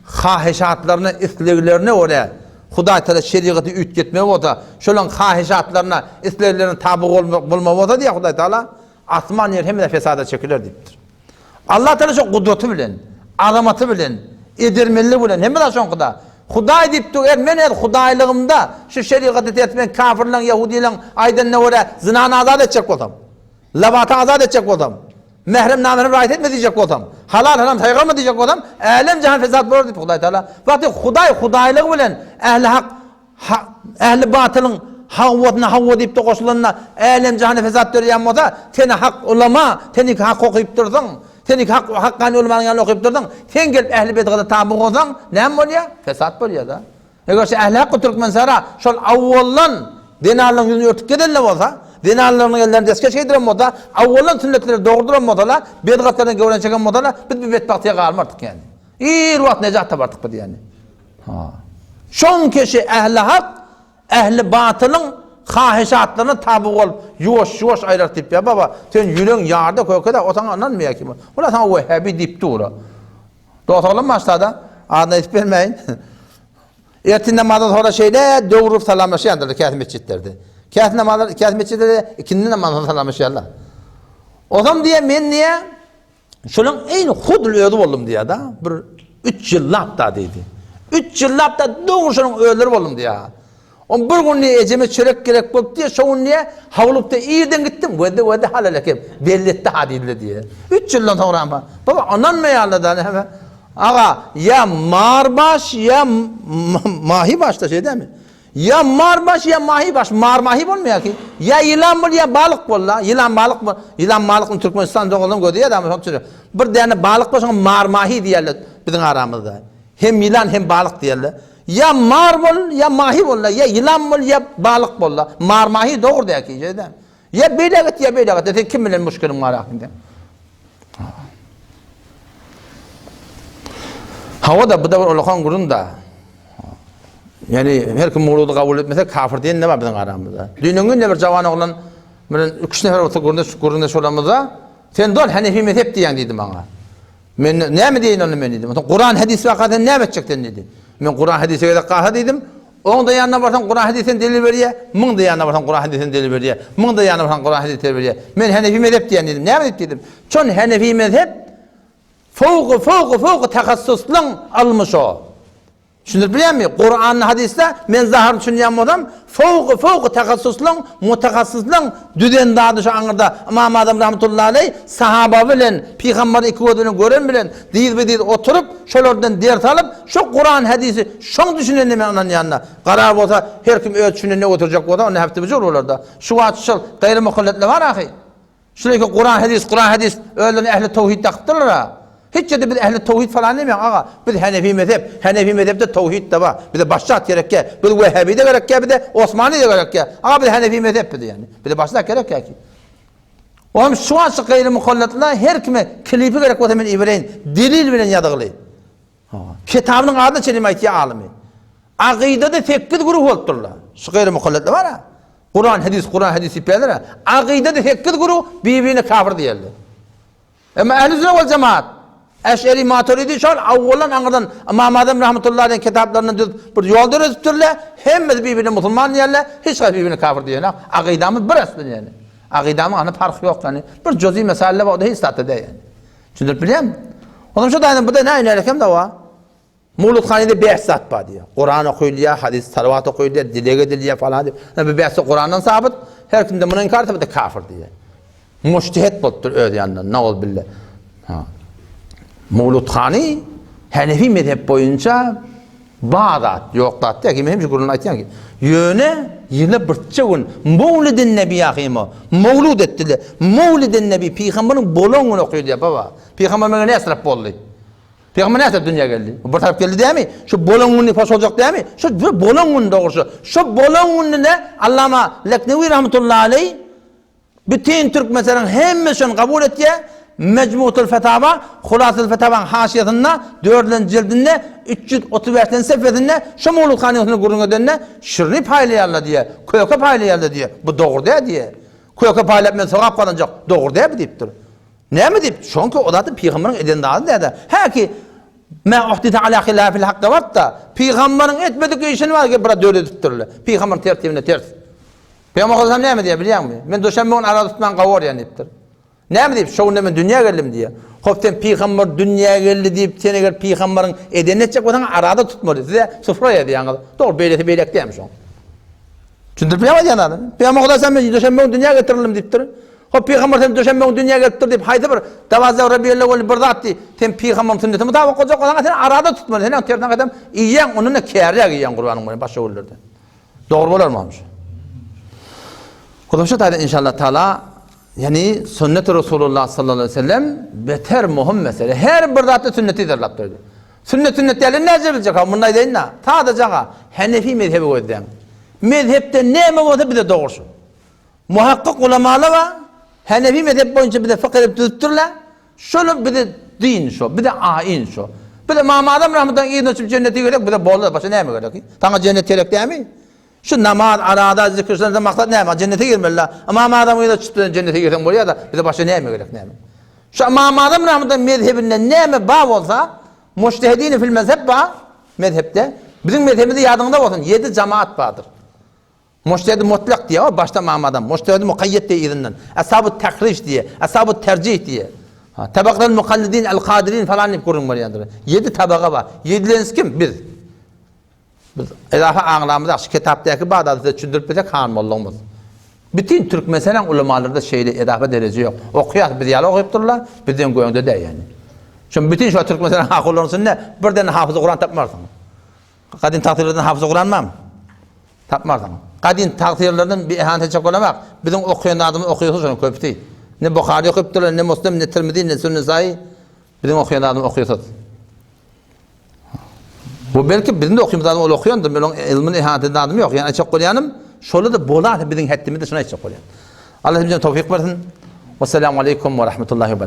hahyşatlaryna, isleglerine görä Hudaý Taala şerigaty üýtgetmegi bolsa, şolaň hahyşatlaryna, isleglerine taby bolmagy bolsa diýýär Hudaý Taala, Asman ýer hemme fesada çekiler diýipdir. Allah Taala şo gudraty bilen, azamaty bilen, edermenligi bilen hemme zat şoňkyda. Hudaý diýip dur, eger men öz hudaýlygymda şu şerigaty ters men kafirleň, ýahudylaň aýdanyna görä zynany azat etjek bolsam, lawaty azat etjek bolsam, mährem namährem raýat etme diýjek bolsam, halal haram saýgarma diýjek bolsam, älem jahan fesat bolar diýip Hudaý Taala. Wagty Hudaý hudaýlygy bilen ähli hak Ha, ähli batylyň hawwasyna hawwa diýip-de goşulanda, älem-jahana fesat döreýän bolsa, sen hak ulama, sen iki hak okyp dursuň, sen iki hak hakkany ulamanyň ýanynda okyp dursuň, sen gelip ähli bedgata taby bolsaň, näme bolýar? Fesat bolýar-da. Eger şu ähli hakky türkmensara şol awwaldan zenanlaryň ýüzüni örtüp gezen-de bolsa, zenanlaryň ellerini deskeş geýdiren bolsa, awwaldan sünnetleri dogrudyran bolsalar, bedgatlardan göwrän çeken bolsalar, biz bu betbagtyýa galmardyk ýaly. Ir wagt nejat tapardyk biz ýaly. Ha. Şoň keşi ähli hak, ähli batylyň hahyşatlaryna taby bolup, ýuwaş-ýuwaş aýrar diýip ýa baba, sen ýüregiň ýarda kökede, o saňa ynanmaýar kim. Ola saňa wehhabi diýip dur. Dos oglan başlada, adyny aýdyp bermäýin. Ertir namazdan sonra şeýle döwrüp salamlaşýandyr käsi metjitlerde. Käsi namazlar, käsi metjitlerde ikindi namazdan salamlaşýarlar. Ozam diýe men diýe Şolaň eýni hudl özi boldum diýýär-de, bir üç ýyllap-da diýdi. Üç ýyllap-da dogry şonuň özleri boldum diýýär. On bir gün diýýär, ejeme çörek gerek bolup diýýär, şo gün diýýär, hawlukda irden gitdim, gözde-gözde halal eken, belli etdi ha diýdiler diýýär. Üç ýyldan soňra ama, baba ynanmaýarlar-da näme. Aga, ýa mar baş, ýa mahy başda şeý dämi? Ýa mar baş ýa mahy baş mar mahy bolmaýar ki. Ýa ýylan bol ýa balyk bol la. Ýylan balyk bol. Ýylan balyk Türkmenistan dogadan gözi ýa da şoň Bir däne balyk bol şoňa mar mahy diýerler biziň aramyzda. Hem ýylan hem balyk diýerler. Ýa mar bol ýa mahy bol la. Ýa ýylan bol ýa balyk bol la. Mar mahy dogry däl ki. Ýa beýle git ýa beýle git. Sen kim bilen muşkiliň bar ahyrynda? Hawa-da, bu da bir ulakan gürrüň-da. Ýani her kim mowludy kabul etmese kafir diýen ne bar biziň aramyzda. Düýnüň günde bir jawan oglan bilen üç nefer oturyp gürrüňdeş gürrüňdeş bolamyzda, sen dol Hanefi mezhep diýýäň diýdi maňa. Men näme diýeýin onda men diýdim. Kuran hadis waka sen näme etjek sen diýdi. Men Kuran hadise gezek galsa diýdim. Oň da ýanyna barsaň Kuran hadisden delil berýär, muň da ýanyna barsaň Kuran hadisden delil berýär, muň da ýanyna barsaň Kuran hadis delil berýär. Men Hanefi mezhep diýen diýdim. Näme diýip diýdim. Çon Hanefi mezhep fowky fowky fowky tahassuslyň ylmy şo. Düşündirip bilýärmi? Kuranda hadisde men zahyr düşünýän bolsam, fowky fowky tahassuslyň, mutahassyslaň düzen zady şu aňyrda Ymam Azam rahmetullahi aleý sahaba bilen, pygambary iki gözi bilen gören bilen dyzbe-dyz oturyp, şolardan ders alyp, şo Kuran hadisi şoň düşünenine men ynanýan-da. Karar bolsa her kim öz düşünenine oturjak bolsa onda hepde bir jur bolar-da. Şu wagt şol gaýry mukalletler bar ahy. Şular iki Kuran hadis, Kuran hadis özlerine ähli towhid dakypdyrlar-a. Hiç ýerde biz ähli towhid falan diýmeýäň aga. Biz Hanefi mezhep. Hanefi mezhepde towhid-de bar. Bize başga zat gerekýä. Biz Wehhabi-de gerekýä bize, Osmani-de gerekýä. Aga biz Hanefi mezhep biz ýani. Bize başga zat gerekýä ki. Oňam şu wagt şu gaýry muhallatlar her kime klipi gerek bolsa men ibereýin. Delil bilen ýazygly. Kitabynyň adyny çelim aýtýar alymy. Akydada sekiz güruh bolupdyrlar. Şu gaýry muhallatlar bar-a. Kuran hadis, Kuran hadis diýip ýazar-a. Akydada sekiz güruh bir-birine kafir diýerler. Emma ähli sünnet wal jemaat, Eş'eri, Maturidi şol awwaldan aňyrdan Ymam Azam rahmetullahi aleýhiň kitaplaryndan düzüp bir ýol döredipdirler. Hemmesi bir-birine musulman diýerler, hiç haýsy bir-birine kafir diýenok. Akydamyz bir aslynda ýani. Akydamyň any parhy ýok ýani. Bir juz'i meseleler bar, o-da hiç zatda däl ýani. Düşündirip bilýärmi? Onam şu taýdan bu-da näme nälekem dawa. Mowludhanede bäş zat bar diýýär. Kuran okylýar, hadys, salawat okylýar, dileg edilýär falan diýip. Bu bäş zat Kurandan sabyt. Her kimde muny inkar etse, bu-da kafir diýýär. Mujtehit bolupdyr öz ýanyndan, nauzubilla. Ha. Mowludhany Hanefi mezhep boýunça bar zat, ýok zat däl. Kim hemişe gürrüňini aýtýan ki, ýöne ýyla birçe gün Mowlidin Nebi ýahyma, mowlud etdiler. Mowlidin Nebi pygamberiň bolan güni okylýar baba. Pygamber maňa näsirap boldy? Pygamber näsirap dünýä geldi? Bir tarap geldi dämi? Şu bolan günü hoş boljak dämi? Şu bir bolan gün dogrusy. Şu bolan gününe Allama Leknewi rahmetullahi aleyh Bütin türkmenleriň hemmesi şony kabul etýär. Mejmutul Fetawa, Hulasatul Fetawaň haşiýasynda, dördülenji jildinde, 335-nji sefesinde şu Mowlud hanyň gürrüň edende, şirini paýlaýarlar diýýär, köke paýlaýarlar diýýär. Bu dogry däl diýýär. Köke paýlap men sogap gazanjak, dogry däl bu diýipdir. Näme diýip? Şoňki o zat pygamberiň eden zady däl-de. Häki Mä uhdise ala hilafil hakka barda, pygamberiň etmedik işini bar ki biraz döredipdirler. Pygamberiň tertibine ters. Pygamber Aleyhisselam näme diýýär bilýäňmi? Men duşenbe gün araza tutman gawy görýän diýipdir. Näme diýip? Şo günde men dünýä geldim diýýär. Hop sen pygamber dünýä geldi diýip sen eger pygamberiň edenini etjek bolsaň araza tutmaly. Size sufra ýazýaňyz. Dogry beýlesi beýlek dämi şoň. Düşündirip bilýäňmi aýdýan zadymy? Pygamber Aleyhisselam men duşenbe gün dünýä getirildim diýipdir. Hop pygamber sen duşenbe gün dünýä gelipdir diýip haýsy bir Dawazza Rabiýellewwel bir zat diý. Sen pygamberiň sünnetine mutabak boljak bolsaň sen araza tutmaly. Sen tersine gaýtam iýýäň ondan-da kärräk iýýäň gurbanyň boýun başga günlerde. Dogry bolarmy şu? Huzursuz taýdan inşallah taala ýani sünnet Resulullah sallallahu aleyhi ve sellem beter muhim mesele. Her bir zatda sünneti yzarlap durdy. Sünnet sünnet däl näce biljek ha munda aýdaýyn da. Sadajaga Hanefi mezhebi gözläň. Mezhepde näme bolsa bize dogry şu. Muhakkyk ulamalar bar. Hanefi mezhep boýunça bize fykh edip düzüpdirler. Şolar bize din şo, bize aýyn şo. Bize Ymam Azam rahmetullahi yzyna düşüp jennete girek, bize boldy, başga näme gerek? Saňa jennet gerek dämi? Şu namaz, araza, zikir şundan maksat näme? Jennete girmeli. Ymam Azam yzyna düşüp jennete girseň bolýar-da, bize başga näme gerek näme? Şu Ymam Azam rahmetullahi mezhebinde näme bar bolsa, mujtehidin fil mezheb bar, mezhepde. Biziň mezhebimizde ýadyňda bolsun, ýedi jamaat bardyr. Mujtehidi mutlak diýýär, o başda Ymam Azam, mujtehidi mukaýýet diýýär yzyndan. Ashabu tahrij diýýär, ashabu terjih diýýär. Ha, tabakal mukallidin al-kadirin falan diýip gürrüň berýändir. Ýedi tabaga bar. Ýedilensi kim? Biz. Biz edafa aňlamyzak şu kitapdaky bar zady size düşündirip bilsek han mollagymyz. Bütin türkmenistanyň ulamalarynda şeýle edafa dereje ýok. Okaýas biz ýaly okayıp durlar, bizden göňde däl ýani. Şo bütin şu türkmenistanyň hakyllarynyň içinde birden hafyzy Kuran tapmarsyň. Gadym tagtyrlardan hafyzy Kuran barmy? Tapmarsyň. Gadym tagtyrlardan bir ihanet etjek bolamak. Biziň okaýan zadymyz okaýarsyň şonuň köpüsi. Ne Buhary okypdyrlar, ne Muslim, ne Tirmizi, ne Sünnesai. Biziň okaýan zadymyz okaýarsyz. Bu belki biziň de okaýan zadymyz ol okaýandyr. Men onuň ylmyny ihanet eden zadym ýok. Ýani aýtjak bolýanym, şolar da bolasa biziň hetdimizde şuny aýtjak bolýan. Allah hepimize towfik bersin. Wesselamu aleýkum we rahmetullahi we berekatuh.